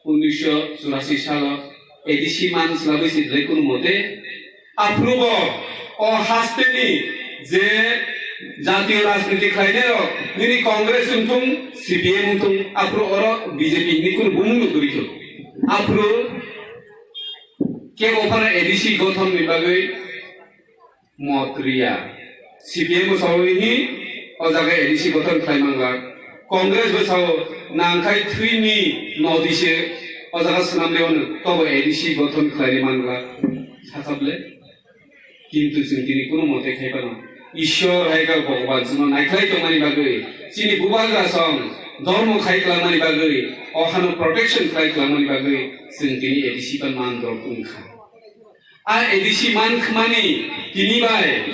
unisho churasi salo A D C man swlagwi se dwlai kunu mote, Aphuru bo o hasteni je jatiyo rajniti khlainai rok, nini Congress wngthung, C P M wngthung, aphuru oro B J P hinwi kunu bumung no kwrwi kho. Aphuru kebo phano A D C gothon ni bagwi mot riya. C P M bo sawi hi o jaga A D C gothon khlai mangla. Congress bo sao nangkhai thwini nodi se o jaga swnam le ono tobo A D C gothon khlai mangla. Sakable. Kintu chwng tini kunu mote khai phano Ishwar hai kha Bhogoban chwngno naikhlai tongmani bagwi, chini bubagra song dhormo khai kwlangmani bagwi, o hano protection khlai kwlangmani bagwi chwng tini A D C ban man rok wngkha. A A D C man khmani tini bai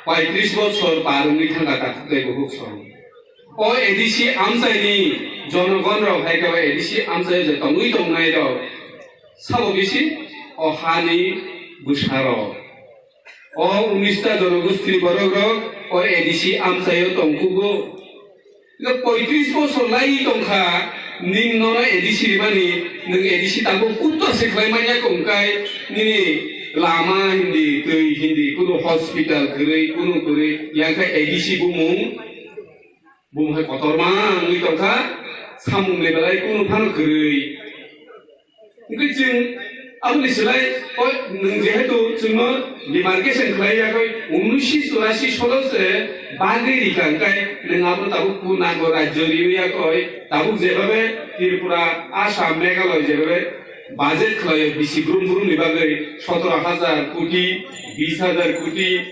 paitris bochor par wngwi thangkha takhuk tei bukhuk song. O A D C amchaini jonogon rok hai khe o A D C amchaio je tongwi tongnai rok sabo bisi o hani bwsarok. O unis ta jonogostini borok rok o A D C amchaio tongkugo. Ino poitris bosor lai tongkha, ning nono A D C rimani, nwng A D C tabuk kutto se khlai manya kongkai, nini lama hindi, twi hindi, kunu hospital kwrwi, kunu kwrwi, yang khe A D C bumung. Bumung hai kotorma wngwi tongkha, samung ni belai kunu phano kwrwi. Hwnkhe chwng aboni slai, o, nwng jehetu chwngno demarcation khlai yakoi, unnishi churashi solo se bagwi rikha, hwnkhe nwng abo tabuk ku nango rajyo riwi yakoi, tabuk jebabe Tripura, Assam, Meghalaya jebabe budget khlaio bisi brum brumni bagwi sotoro hajar koti, bis hajar koti,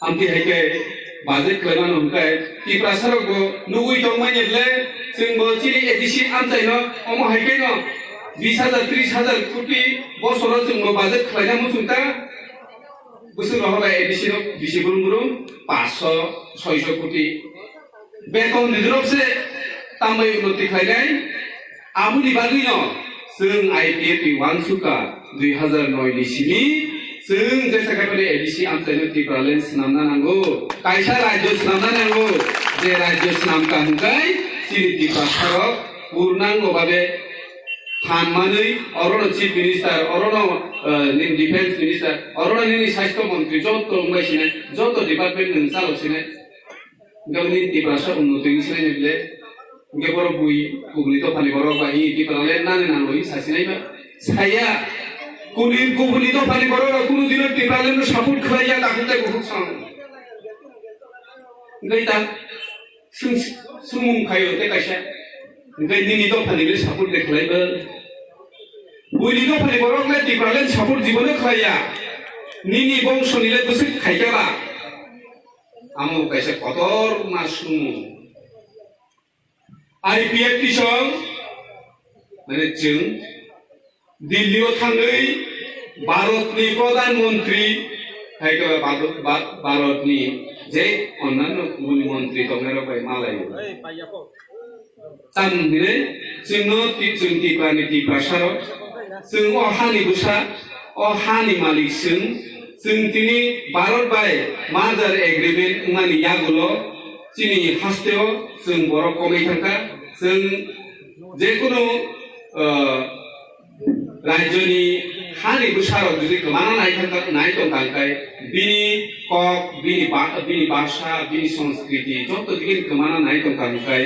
Amtwi hai khe budget khlaimano hwnkhe Tiprasarokbo nugwi tongmani le chwngbo chini A D C amchaino omo hai kheno bis hajar, tris hajar koti bosoro chwngbo budget khlaina muchung ta. Bwswk rohor bai A D C rok bisi brum brum paanch sho, soi sho koti beton rijwk se tambai unnoti khlainai. Aboni bagwino chwng I P F T ni uansukha dui hajar noi ni simi chwng jesa khaibani A D C amchaino Tipraland swnamna nango, kaisa rajyo swnamna nango, je rajyo swnamkha hwnkhe chini Tiprasarok purnango babe thanmanwi orono chief minister, orono, eh, nini defense minister, orono nini sasthyo montri, joto wngbai sinai, joto department nwng chalok sinai. Hwnkhe nini Tiprasa unnoti wngwi sinai nai le. Hwnkhe borok bui kubuni dophani borok bai Tipraland nani nango hinwi sasinai ba. Saya, kuni kubuni dophani borok rok kunu dino Tipraland no support khlai ya, dakhuk tei bukhuk song. Hwnkhe ta swng-, swngmung phaio tei kaisa. Hwnkhe nini dophani le support de khlai ba. Buini dophani borok le Tipraland support jibono khlai ya. Nini bongso ni le bwswk khai kha ba. Amo kaisa kotor ma swngmung. I P F T song, mane chwng Delhi o thangwi Bharat ni Pradhan Mantri, hai khe Bharat, Bha-, Bharat ni je onnanno kubun mantri tongnai rok bai malai. Tam hinwi chwngno ti-, chwng Tipra ni Tiprasa rok, chwng o hani bwsa, o hani malik chwng, chwng tini Bharat bai merger agreement wngmani yagulo chini hasteo chwng borok komwi thangkha, chwng jekunu, ah, rajyoni hani bwsarok jodi kwmana nai thangkha, nai tongkha hwnkhe bini kok, bini ba-, bini bhasha, bini sanskriti joto digi kwmana nai tongkha hwnkhe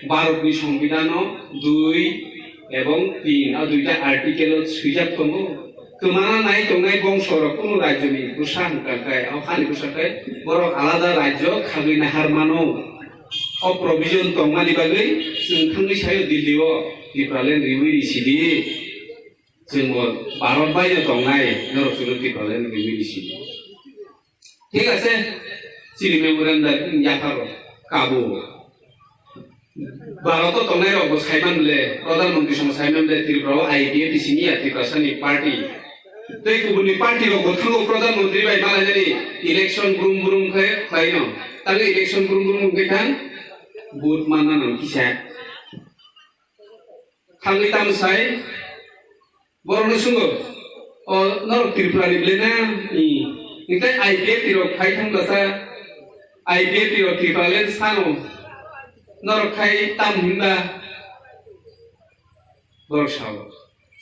Bharatni Songbidanno dui ebong tin, a duita article o swijak tongo. Kwmana nai tongnai bongsorok kunu rajyoni bwsa hwnkha khe, o hani bwsa khe borok alada rajyo khagwi nahar mano. O provision tongmani bagwi chwng thangwi sayo Delhi o Tipraland riwi risidi. Chwngbo Bharat baino tongnai norok chwngno Tipraland riwi risidi. Thik ase, chini memorandum yapharo kabo. Bharat o tongnai rok bo saiman le, Pradhan Mantri song saiman le, Tripura o I P F T simi ya Tiprasa ni party. Tei kubuni party rok bo thango Pradhan Mantri bai malainani election brum brum khe khlaino. Tangwi election brum brum khe thang vote manna nang kisa. Thangwi tamo sai, borokno swngo, "O norok Tripura ni bwle na?" Ni. Hwnkhe I P F T rok phai thang bwsa, I P F T rok Tipraland sano, norok khai tam hinba? Borok sao,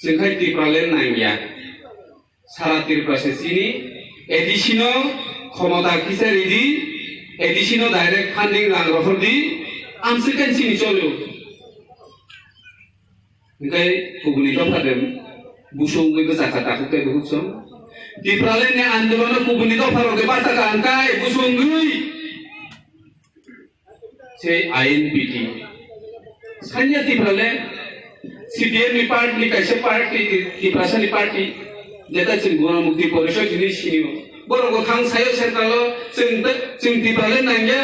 "Chwng khai Tipraland nangya." Sara Tripura se chini A D C no khomota kisa ridi, A D C no direct funding rang rohor di, amswk khe chini cholo. Hwnkhe kubuni dopha de busu wngwi bwchakha takhuk tei bukhuk song. Tipraland ni andolono kubuni dopha rok de bachakha hwnkhe busu wngwi. Sei I N P T. Sanya Tipraland, C P M ni party ni kaisa party, Tiprasa ni party, jeta chwng Gono Mukti Porishod hinwi sinio. Borok bo thang sayo central o chwng, chwng Tipraland nangya,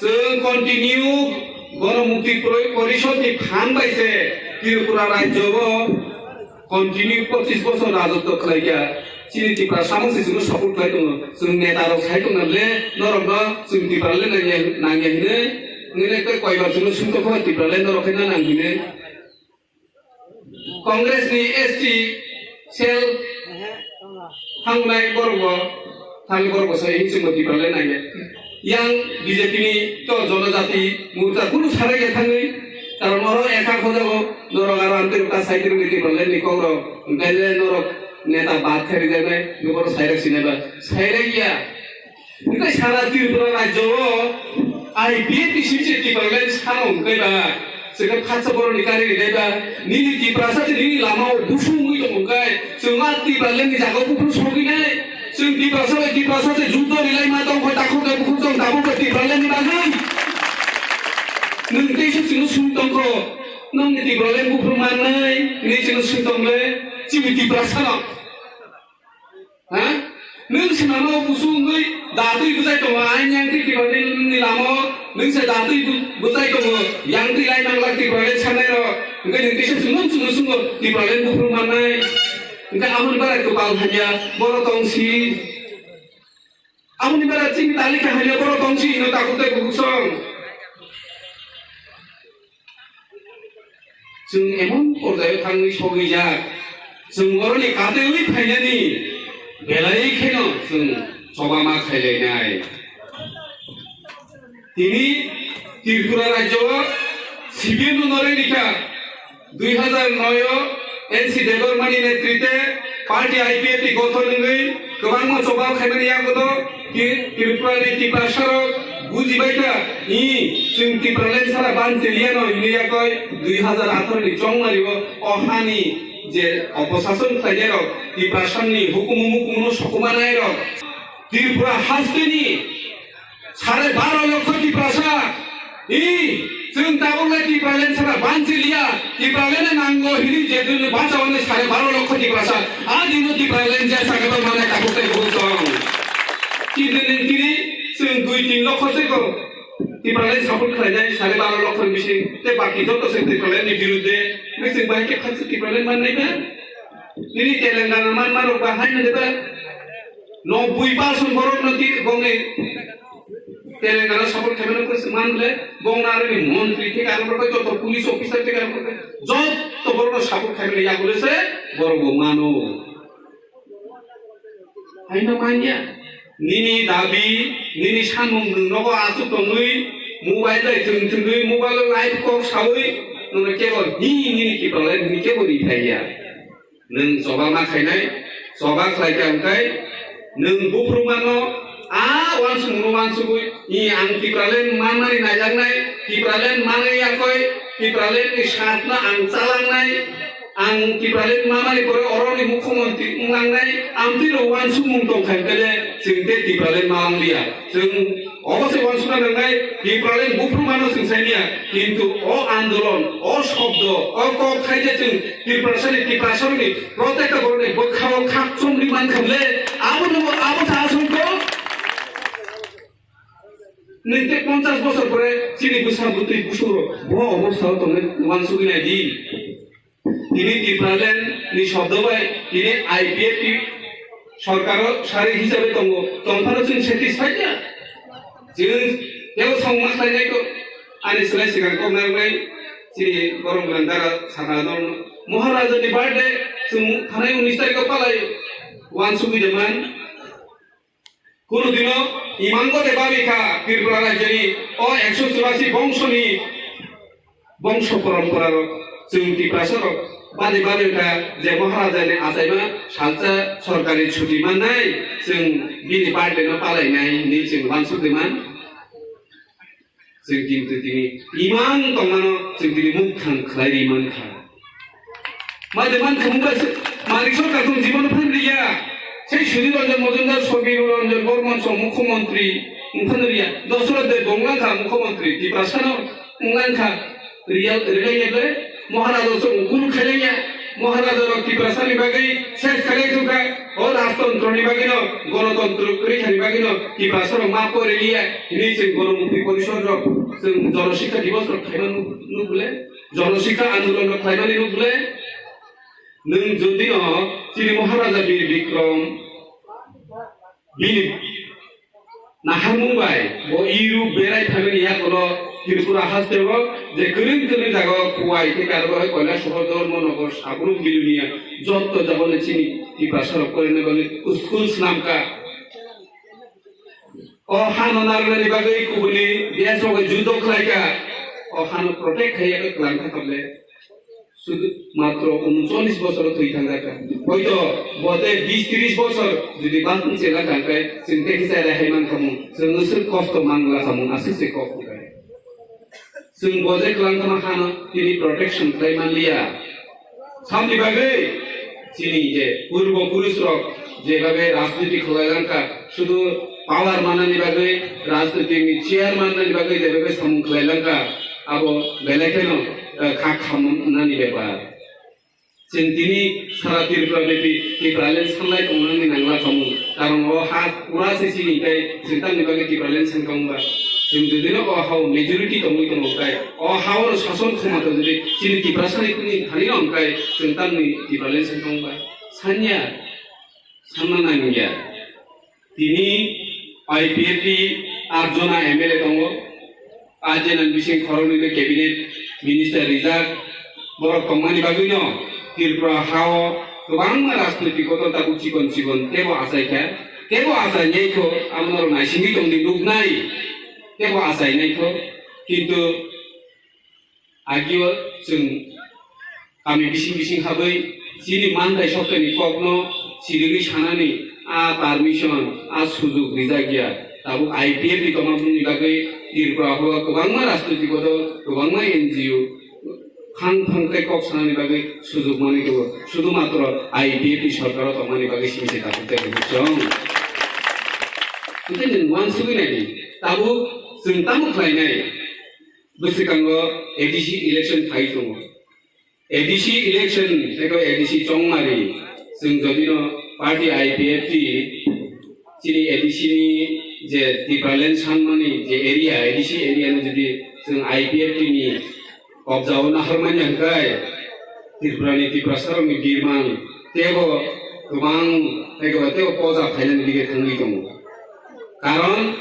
chwng continue Gono Mukti Pori-, Porishod ni phan bai se Tripura rajyo bo continue pochis bosor rajotwo khlaikha. Chini Tipra samung se chwngno support khlai tongo. Chwng neta rok sai tongna le norokno chwng Tipraland nangya, nangya hinwi. Nwngni tei koibar chwngno sumtokha Tipraland norok khe na nang hinwi. Congress ni S T cell thangnai borok bo, thangwi borok bo sai hinwi chwngbo Tipraland nangya. Yang B J P ni to Jonojati Morcha kunu sarai ya thangwi, karon oro ekha khojago, norok aro amtwi rwkha saitirwkni Tipraland ni kokrok, hwnkhe le norok neta bad khe rijaknai, norok sairak sinai ba, sairak ya. Hwnkhe sara Tripura rajyo o I P F T ni simi se Tipraland sano hwnkhe ba, Chwng khatsa borokni kari rinai ba, nini Tiprasa se nini lama o busu wngwi tongo khe, chwng a Tipraland ni jaga o buphuru sogwi nai. Chwng Tiprasa bai Tiprasa se juddo rilai ma tong kho, takhuk khe bukhuk chwng tabuk khe Tipraland ni bagwi. Nwng tei se chwngno sung tong kho, nongni Tipraland buphuru mannai, hinwi chwngno sung tong le, chini Tiprasa no. Ha? Nwng se mama o busu wngwi datwi bwchai tongo, ain yang twi kiba ni, ni lama o nwng se datwi bu-, bwchai tongo, yang twi lai mang lak Tipraland sanai rok, hwnkhe nwng tisa se nwng chwngno swngno Tipraland buphuru mannai, hwnkhe aboni bara kwpal hamya, borok tong si. Aboni bara chini talika hamya, borok tong si, ino takhuk tei bukhuk song. Chwng emon porjai o thangwi sogwijak, chwng oroni katwi phainani belai kheno chwng choba ma khailainai. Tini Tripura rajyo o civil no norwi rikha, dui hazar noi o N C Debbarma ni netrite party I P F T gothon wngwi kwbangma choba khaimani yagulo Tri-, Tripura ni Tiprasa rok bujibai kha, i, chwng Tipraland sara ban chiliya no hinwi yakoi dui hazar atharo ni chongmari o, o hani je oposason khlainai rok, Tiprasa ni hukumu mukumu no sokumanai rok, Tripura haste ni sare baro lokho Tiprasa, I, chwng tabuk le Tipraland sara banchi liya, Tipraland nango hini je dunu bacha wani sare baro lokho Tiprasa, a dino Tipraland je saka to mane tabuk te bul song. Ki dini kini chwng dui tin lokho se ko Tipraland support khlainai sare baro lokho bising, te baki joto se Tipraland ni birudde, ni chwng bai ke khatsi Tipraland mannai ba? Nini Telangana manma rok ba hai nade ba? Noboi percent borok no ti bongni Telangana support khaimano kwrwi se man le, bongna aroni montri thik aro rok joto police officer thik aro rok joto borok no support khaimani yagule se borok bo mano. Haino manya. Nini dabi, nini samung nwng nogo aswk tongwi, mobile bai thwng thwngwi, mobile o live kok sawi, nwng kebo hi nini kiphilai nini kebo ri thaiya. Nwng choba ma khainai, choba khlai kha hwnkhe nwng buphuru mano, a uansukmung no uansugwi, i ang Tipraland manmani naijaknai, Tipraland manwi yakoi, Tipraland ni satno ang chalangnai, ang Tipraland manmani pore oroni mukhyamantri wnglangnai, amtwi rok uansukmung tongkha hwnkhe le chwng tei Tipraland malang liya. Chwng obo se uansukna nangnai, Tipraland buphuru mano chwng saimanya, kintu o andolon, o shobdo, o kok khai je chwng Tiprasani, Tiprasarokni protector borokni bwkhao khak chomri mankha le, abono, abo sa aswk kok. Nini tei ponchash bosor pore chini bwsa bwtwi busurok bo obostha o tongnai uansugwi nai di. Tini Tipraland ni shobdo bai tini I P F T sorkaro sari hisabe tongo, tongphano chwng satisfied ya. Chwng tebo songma khlainai kok, ani slai swkang kok narwknai chini borok gwnang dara sakha norokno. Maharaja ni birthday chwng thanai unis tarikh o palai uansugwi de man. Kunu dino imango de babi kha Tripura rajyoni o ekso churasi bongsoni bongso poramporarok chwng Tiprasarok bade bade kha je Maharajani achaima salsa sorkari chuti mannai chwng bini birthday no palainai hinwi chwng uansugwi man. Chwng kintu tini imang tongmano chwng tini mukthang khlai ri mankha. Made mankha mungkha se, Manik Sarkar chwng jibono phan riya. Sei Sudhir Ranjan Majumdar, Samir Ranjan Barman chwng mukhyamantri wngphano riya. Dasarath Deb wnglankha mukhyamantri, Tiprasano wnglankha riya, rilainai ble. Maharaja chwng kunu khailaiya. Maharaja rok Tiprasani bagwi ses khailai thungkha. O rajtantroni bagwino, gonotontro kwrwi thani bagwino Tiprasarok ma pore liya hinwi chwng Gonomukti Porishod rok chwng Jonosikha Divos rok khaima nuk-, nukle, Jonosikha Andolon rok khlaimani nukle. Nwng jodi no chini Maharaja Bir Bikram bini naharmung bai bo Europe berai phaimani yakono Tripura hasteo je kwrwng kwrwng jaga o Khowai tei Kailasohor, Dharmanagar, Sabrum, Bilonia jotto jagao chini Tiprasarok porinani bagwi school swnamkha. O hano narwknani bagwi kubuni desh rok juddo khlaikha. O hano protect khaiya khe kwlangkha tamle. Sudu matro uncholish bosor thwi thangjakha. Hoito bote bish trish bosor jodi bantun chela thangkhe chwng tei kisa rehai mankhamu. Chwng aswk kosto mangla khamu aswk se kok. Chwng bo je kwlangkha hano tini protection khlai manliya. Samni bagwi chini je purbo purusrok jebabe rajniti khlai langkha, sudu power manani bagwi, rajniti ni chair manani bagwi jebabe samung khlai langkha, abo belai kheno, eh, kha khamnani bepar. Chwng tini sara Tripura bepi Tipraland sanlai tongnani nangla khamu. Karon o ha pura se chini kai chwng tamni bagwi Tipraland sankha wngba. Chwng jodi no o hao majority tongwi tongo kai, o hao no sason khoma to jodi chini Tiprasa ni kuni thani no kai chwng tamni Tipraland sankha wngba. Sanya, sanna nangya. Tini I P F T atjona M L A tongo, atjona bising khoroknwi no cabinet minister rijak. Borok tongmani bagwino Tripura hao kwbangma rajnoitik dol tabuk chikon chikon tebo achaikha, tebo achainaikho, abo norok naisingwi tongdi nuknai, tebo achainaikho. Kintu agio chwng kami bising bising habwi chini mantai soktoni kokno sirigwi sanani a permission, a sujuk rijak ya. Tabuk I P F ni tongmani bagwi Tripura horo kwbangma rajnoitik dol, kwbangma N G O phang phang tei kok sanani bagwi sujuk manwi tongo. Sudu matro I P F ni sorkaro tongmani bagwi simi se tabuk tei tabuk chwng. Tei nwng uansugwi naidi, tabuk chwng tamo khlainai? Bwswkango A D C election phai tongo. A D C election, tei A D C chongmari, chwng jodino party I P F T, chini A D C ni je Tipraland sanmani je area, A D C area no jodi chwng I P F T ni kobjao naharmani hwnkhe, Tripura ni Tiprasa rokni birman tebo kwbang, tei kwbang tebo poja phainani dige thangwi tongo. Karon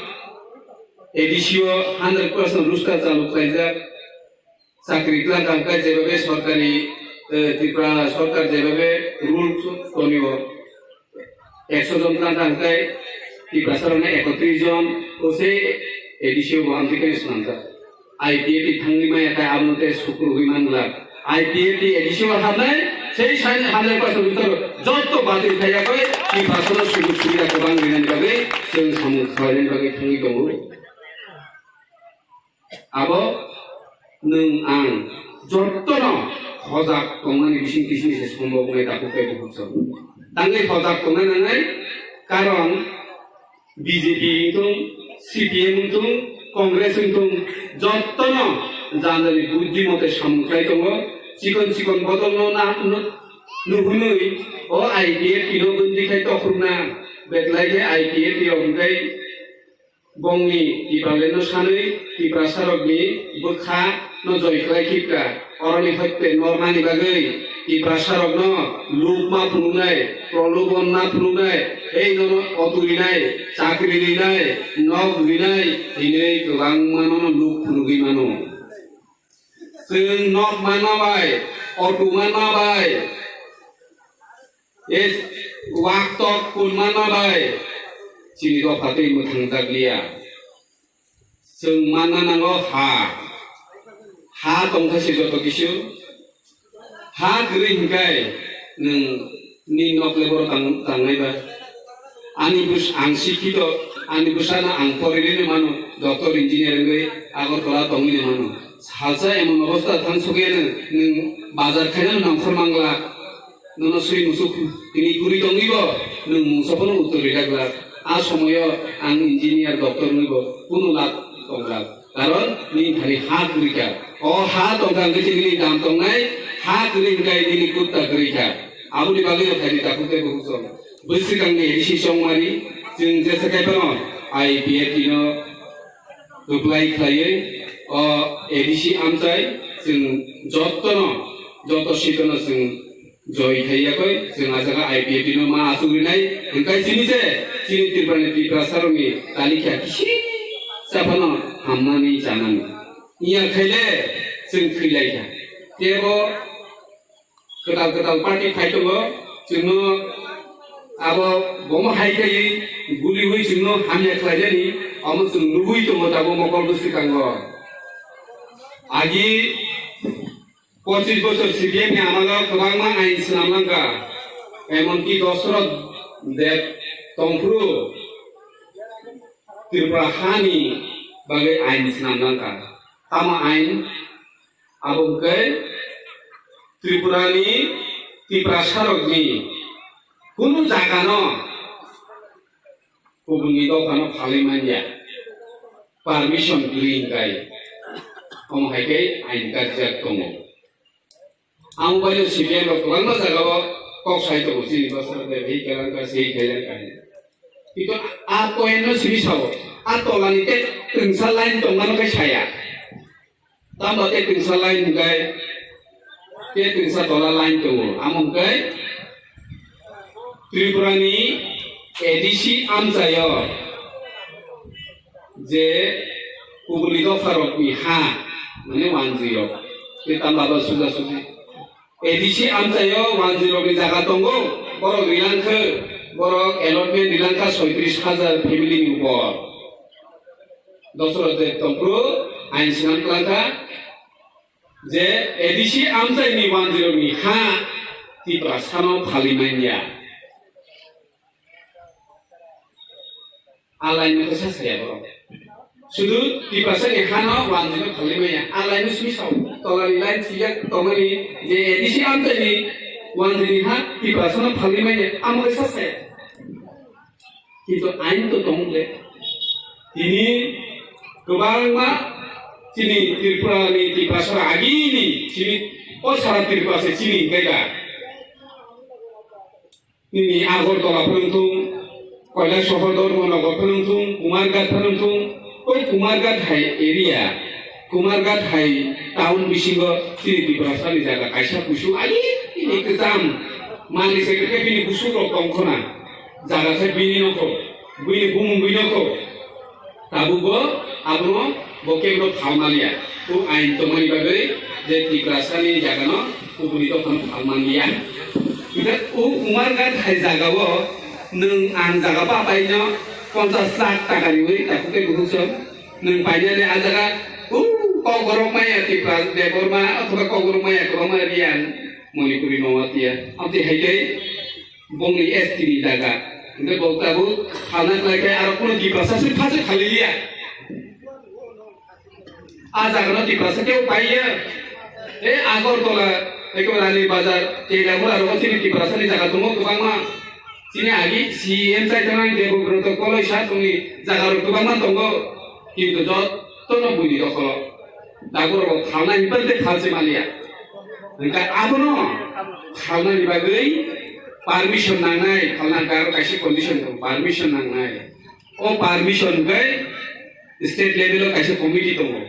A D C o hundred percent roster chalu khlaijak. Chakri tlang kha hwnkhe jebabe sorkari, eh, Tripura sorkar jebabe rule tonio, ekso jon tlang kha hwnkhe Tiprasa rokno ekotris jon, o se A D C o bo amtwi khe swnamjak. I P F T thangwi maya khe abono tei sukrubwi manglak. I P F T A D C o habnai, sei saini habnai paisa bwtaro jotto batwi khaiyakoi Tiprasa no sujug subida kwbang rinani bagwi chwng samung khlainani bagwi thangwi tongo. Abo nwng ang jottono hojak tongnani bising bising se sombo wngnai takhuk tei bukhuk song. Tangwi hojak tongna nangnai, karon B J P wngthung, C P M wngthung, Congress wngthung, jottono jani jani buddhi mote samung khlai tongo. Chikon chikon bodolno na, nu-, nuhunwi o I P F T no bwndwi khai tokhorna, betlai khe I P F T rok hwnkhe bongni Tipraland no sanwi Tiprasa rokni bwkha no joi khlai khibka. Oroni hoite nornani bagwi Tiprasa rokno luk ma phunuknai, prolobon ma phunuknai, tei nono otu rinai, chakri rinai, nok rinai hinwi kwbangma nono luk phunugwi mano. Chwng nok manma bai, otu manma bai, e wak tok kun manma bai chini dopha tei mwthangjakliya. Chwng manna nango ha. Ha tongkha se joto kisu. Ha kwrwi hinkai nwng ni nok le boro tang-, tangnai ba. Ani bwsa ang sikhito, ani bwsano ang porilino mano, doctor engineer wngwi Agartala tongwino mano. Salsa emon obostha thang sokya nwng, nwng bazar khaina nongkhor mangla. Nono swi musuk tini kwrwi tongwi bo nwng mungsa phano uttor rwjak glak. A somoyo ang engineer, doctor wngwi bo kunu lab tong glak. Karon nini thani ha kwrwi kha. O ha tongkha hwnkhe chini nini dam tongnai, ha kwrwi hwnkhe nini kutta kwrwi kha. Aboni bagwi no phaidi takhuk tei bukhuk song. Bwswkangni A D C chongmani chwng jesa khai phano I P F T no reply khlaiwi o A D C amchai chwng jottono, joto seat-ono chwng joi khai yakoi, chwng a jaga I P F T no ma achuk rinai, hwnkhe chini se, chini Tripura ni Tiprasa rokni talikha kisi sa phano hamnani chanani. Iya khaile chwng thwi lai kha. Tebo kwtal kwtal party phai tongo, chwngno abo bomo hai khaiwi guli hui chwngno hamya khlainani, omo chwng nugwi tongo tabuk mokol bwswkango. Agi pochis bochor C P M ni amalo kwbangma ain swnam langkha, emonki Dosroth Deb tongphuru Tripura hani bagwi ain swnam langkha. Tamo ain abo hwnkhe Tripurani Tiprasarokni kunu jagano kubunni dophano phalwi manya, permission kwrwi hwnkhe omo hai khe ain karjak tongo. Ang bai C P M rok kwbangma jagao kok sai tongo, chini bwsarok de hi kailang ka, sei kailang ka hinwi. Kintu a point no simi sao, a tolani tei twngsa line tongmano khe saya. Tamo tei twngsa line hwnkhe, tei twngsa tola line tongo. Amo hwnkhe Tripurani A D C amchaio je kubuni dopharokni ha, mane one zero, tei tamo abo suja suji. A D C amchaio one zero ni jaga tongo, borok rilangkha, borok allotment rilangkha soitris hajar family ni upor. Dosro de tongphuru ain sinam klangkha je A D C amchaini one zero ni ha Tiprasano phalwi manya. A line no khe sa saya borok. Sudu Tiprasa ni hano one zero phalwi manya. A line no simi sao. Tolani line sijak tongmani je A D C amchaini one zero ni ha Tiprasano phalwi manya. Amo khe sa saya. Kintu ain to tong le. Tini kwbangma chini Tripura ni Tiprasa agini chini o sara Tripura se chini kaiga. Nini Agartala phano thung, Kailasahar Dharmanagar phano thung, Kumarghat phano thung, o Kumarghat hai area, Kumarghat hai town bisingo chini Tiprasani jaga kaisa kusu ani ini kwcham mani se khe bini kusu rok tong khona, jaga khe bini nokho, bini bumung bini nokho. Tabukbo abono bo kebro phalmaliya. O ain tongmani bagwi je Tiprasani jagano kubuni dophano phalmaliya. Hwnkhe o Kumarghat hai jagao nwng ang jaga bapaino ponchash lakh taka riwi takhuk tei bukhuk song. Nwng painani a jaga o Kokborok maya Tipra Debbarma othoba Kokborok maya kwbangma riya ang Manipuri Noatia. Amtwi hai tei Bongni S T ni jaga. Hingke bo tabuk phalna khlai khe aro kunu Tiprasa se phase khali liya. A jaga no Tiprasa kebo paiya. E Agartala, ekebare Rani Bazar, Telamura rogo chini Tiprasa ni jaga tongo kwbangma. Chini agi C M chai thangna Debabrata Koloisa tongni jaga rok kwbangma tongo. Kintu jotto no buini dokholo. Tabuk rok phalna hinphal tei phalse maliya. Hingke abono phalnani bagwi permission nangnai, phalna hingke aro kaisa condition tongo, permission nangnai. O permission hingke state level o kaisa committee tongo.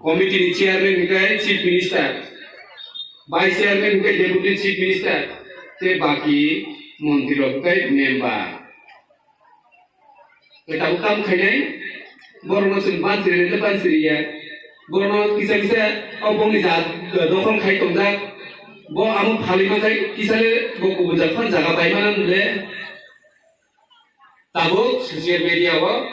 Committee ni chairman hingke chief minister, vice chairman hingke deputy chief minister, tei baki montri rok hingke member. Tabuk tamo khainai, borokno chwng bansiri rwkhe bansiri ya. Borokno kisa kisa o bongni ja dokhol khai tongjak. Bo amo phalwi mankhai kisa le bo kubun jaga phano jaga bai mano le. Tabuk social media o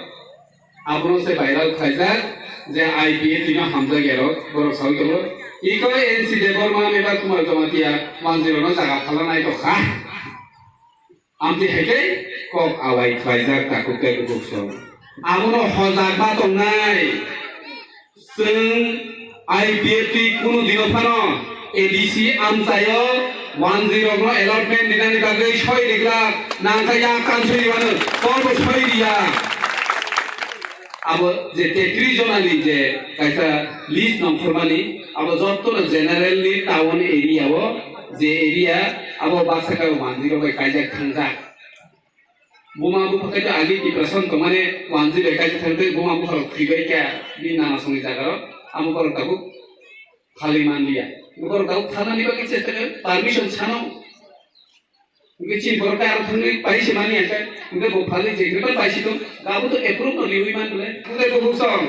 abono se viral khlaijak je I P F T no hamjak ya rok borok sawi tongo. Iko N C Debbarma meba Kumar Jamatia manjwi rokno jaga phalna nai tokha. Amtwi hai khe kok awai khlaijak takhuk tei bukhuk song. Abono hojak ba tongnai. Chwng I P F T kunu dino phano A D C amchaio one zero rokno allotment rinani bagwi soi rijak nangkha yak kansoi rwano korbo soi riya. Abo je tetris jonani je kaisa list nongkhormani, abo jottono general ni town area o je area abo bwsakao manjwi rok bai kaijak thangjak. Buma bupha khe to agi Tiprasa tongmani manjwi bai kaijak thangtwi buma bupha rok thwibai kha bini nana songni jaga rok amo borok tabuk phalwi manliya. Borok tabuk phalnani bagwi chesta khe permission sano. Hingke chini borok khe aro thangwi pai se mani hingke, hingke bo phalwi je hingke pai se tong, abo to approve no riwi man bole. Hingke bo buksong,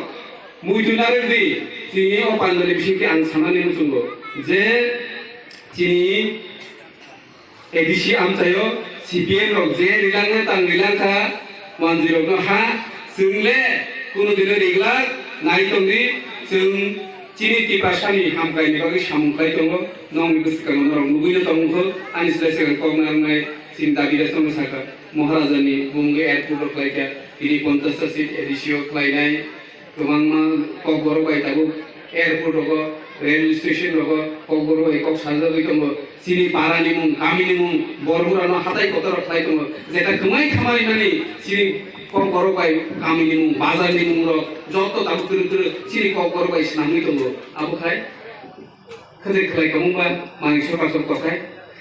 muitu narwk di, chini o pandani bisingtwi ang sanani muchungo, je chini A D C amchaio C P M rok je rilangno tang rilangkha, manjwi rokno ha, chwng le kunu dino riglak, nai tongdi, chwng Chini Tiprasani hamkraini bagwi samung khlai tongo, nokni bwskango norok nugwino tongkho, ani slai swkang kok narwknai chini dabi rok tongma sakha, Maharajani bumungwi airport o khlaikha, tini ponchash ta seat A D C o khlainai, kwbangma kokborok bai tabuk Airport rogo, railway station rogo, kokborok bai kok saljagwi tongo. Chini para ni mung, kami ni mung, borok rano hatai kotor rok khlai tongo. Jeta kwmai khamai mani chini kokborok bai kami ni mung, bazar ni mung rok joto tabuk twrwk twrwk chini kokborok bai swnamwi tongo. Abo khai khwdai khlai tongmung ba manwi sokha sok tokhai.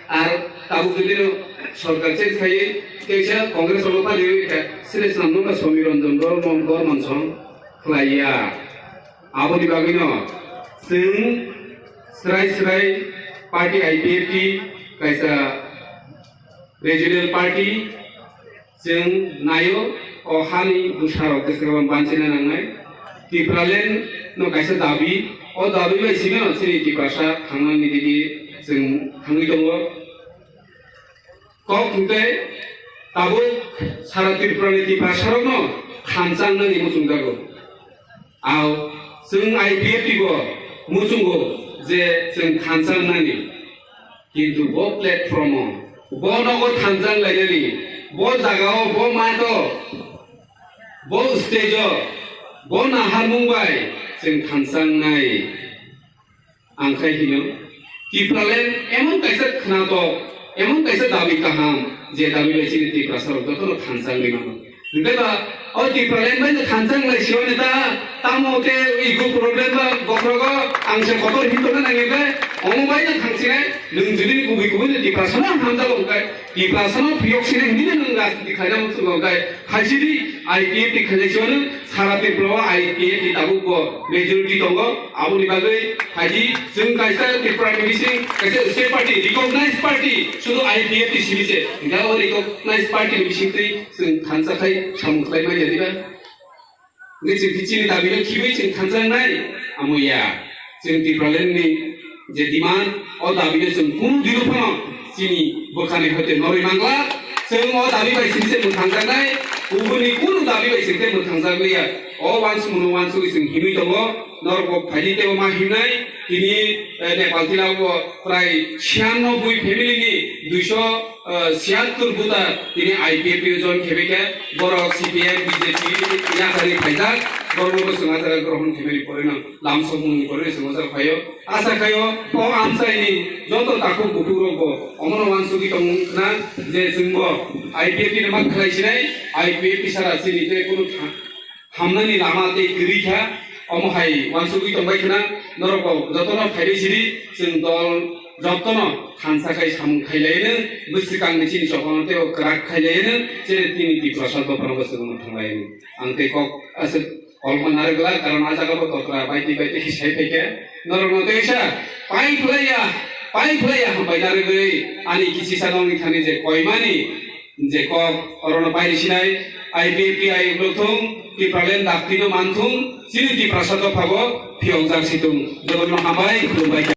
Ar tabuk jodi no sorkar change khaiwi teisa Congress rok no paliwi kha sile swnamnung ba Samir Ranjan Bormon, Bormon song khlaiya. Aboni bagwino chwng srai srai party I P F T kaisa regional party chwng naio, o hani bwsarok bwskango banchina nangnai. Tipraland no kaisa dabi, o dabi bai simi no chini Tiprasa thangnani digi chwng thangwi tongo. Kok hwnkhe tabuk sara Tripura ni Tiprasarokno thansa wngnani muchungjago. Ao chwng I P F T bo muchungo je chwng thansa wngnani. Kintu bo platform o, bo nogo thansa wnglainani, bo jaga o, bo mato, bo stage o, bo naharmung bai chwng thansa wngnai. Ang khai hino, Tipraland emon kaisa khnatok, emon kaisa dabi kaham, je dabi bai chini Tiprasa rok jotono thansa wngwi mano. Hwnkhe ba, o Tipraland bai no thansa wnglai sio neta, tamo te ego problem ba bokhrogo, ang se kotor hinto na nangi bai, omo bai no thangsinai, nwng jodi kubui kubui no Tiprasa no hamjak wngkai, Tiprasa no phiyok sinai hinwi no nwng rajniti khlaina muchungo wngkai, khaisidi I P F T khainai sio nwng, Sara Tripura o I P F T tabuk bo majority tongo, aboni bagwi phaidi chwng kaisa Tripura ni bising kaisa state party, recognized party, sudu I P F T simi se. Hingke o recognized party ni bising twi chwng thansa khai samung khlai manya diba? Hingke chwng khe chini dabi no khibi chwng thansa nai? Amo ya. Chwng Tipraland ni je demand, o dabi no chwng kunu dino phano chini bwkhani hoite norwi mangla. Chwng o dabi bai simi se mwthangjaknai, kubuni kunu dabi bai simi se mwthangjakliya. O wansukmano wansugwi chwng himwi tongo, norok bo phaidi teibo ma himnai. Tini, eh, Nepal tila bo prai chhiyanoboi family ni duiso, eh, chhiyattor buta tini I P F T o join khebe khe, borok C P M, B J P yakarwi phaijak, borokno bo chwng ajaga grohon khebeni porino lamsokmungni porino chwng ajaga phaio. Asa khaio, o amchaini joto takhuk bukhukrokbo omono wansugwi tongwng khna je chwngbo I P F T ni ma khlai sinai, I P F T sara chini tei kunu tha-, hamnani lama tei kwrwi kha, omo hai wansugwi tongbai khna norokbo jotono phaibai sidi chwng dol jotono thansa khai samung khailaiano bwswkangni chini chopano teibo kwrak khailaiano chini tini Tiprasa dophano bwswkangno thanglaino. Ang tei kok aswk Kolokma narwkla, karon a jaga bo tokra baiti baiti khe sai phaikha. Norokno teisa pai phlaiya, pai phlaiya hambai narwgwi ani kisisa nokni thani je koimani je kok orono pai risinai, I P F T ayuk rwthung, Tipraland daktino manthung, chini Tiprasa dophabo phiyokjak situng. Jotono hambai khulumbai.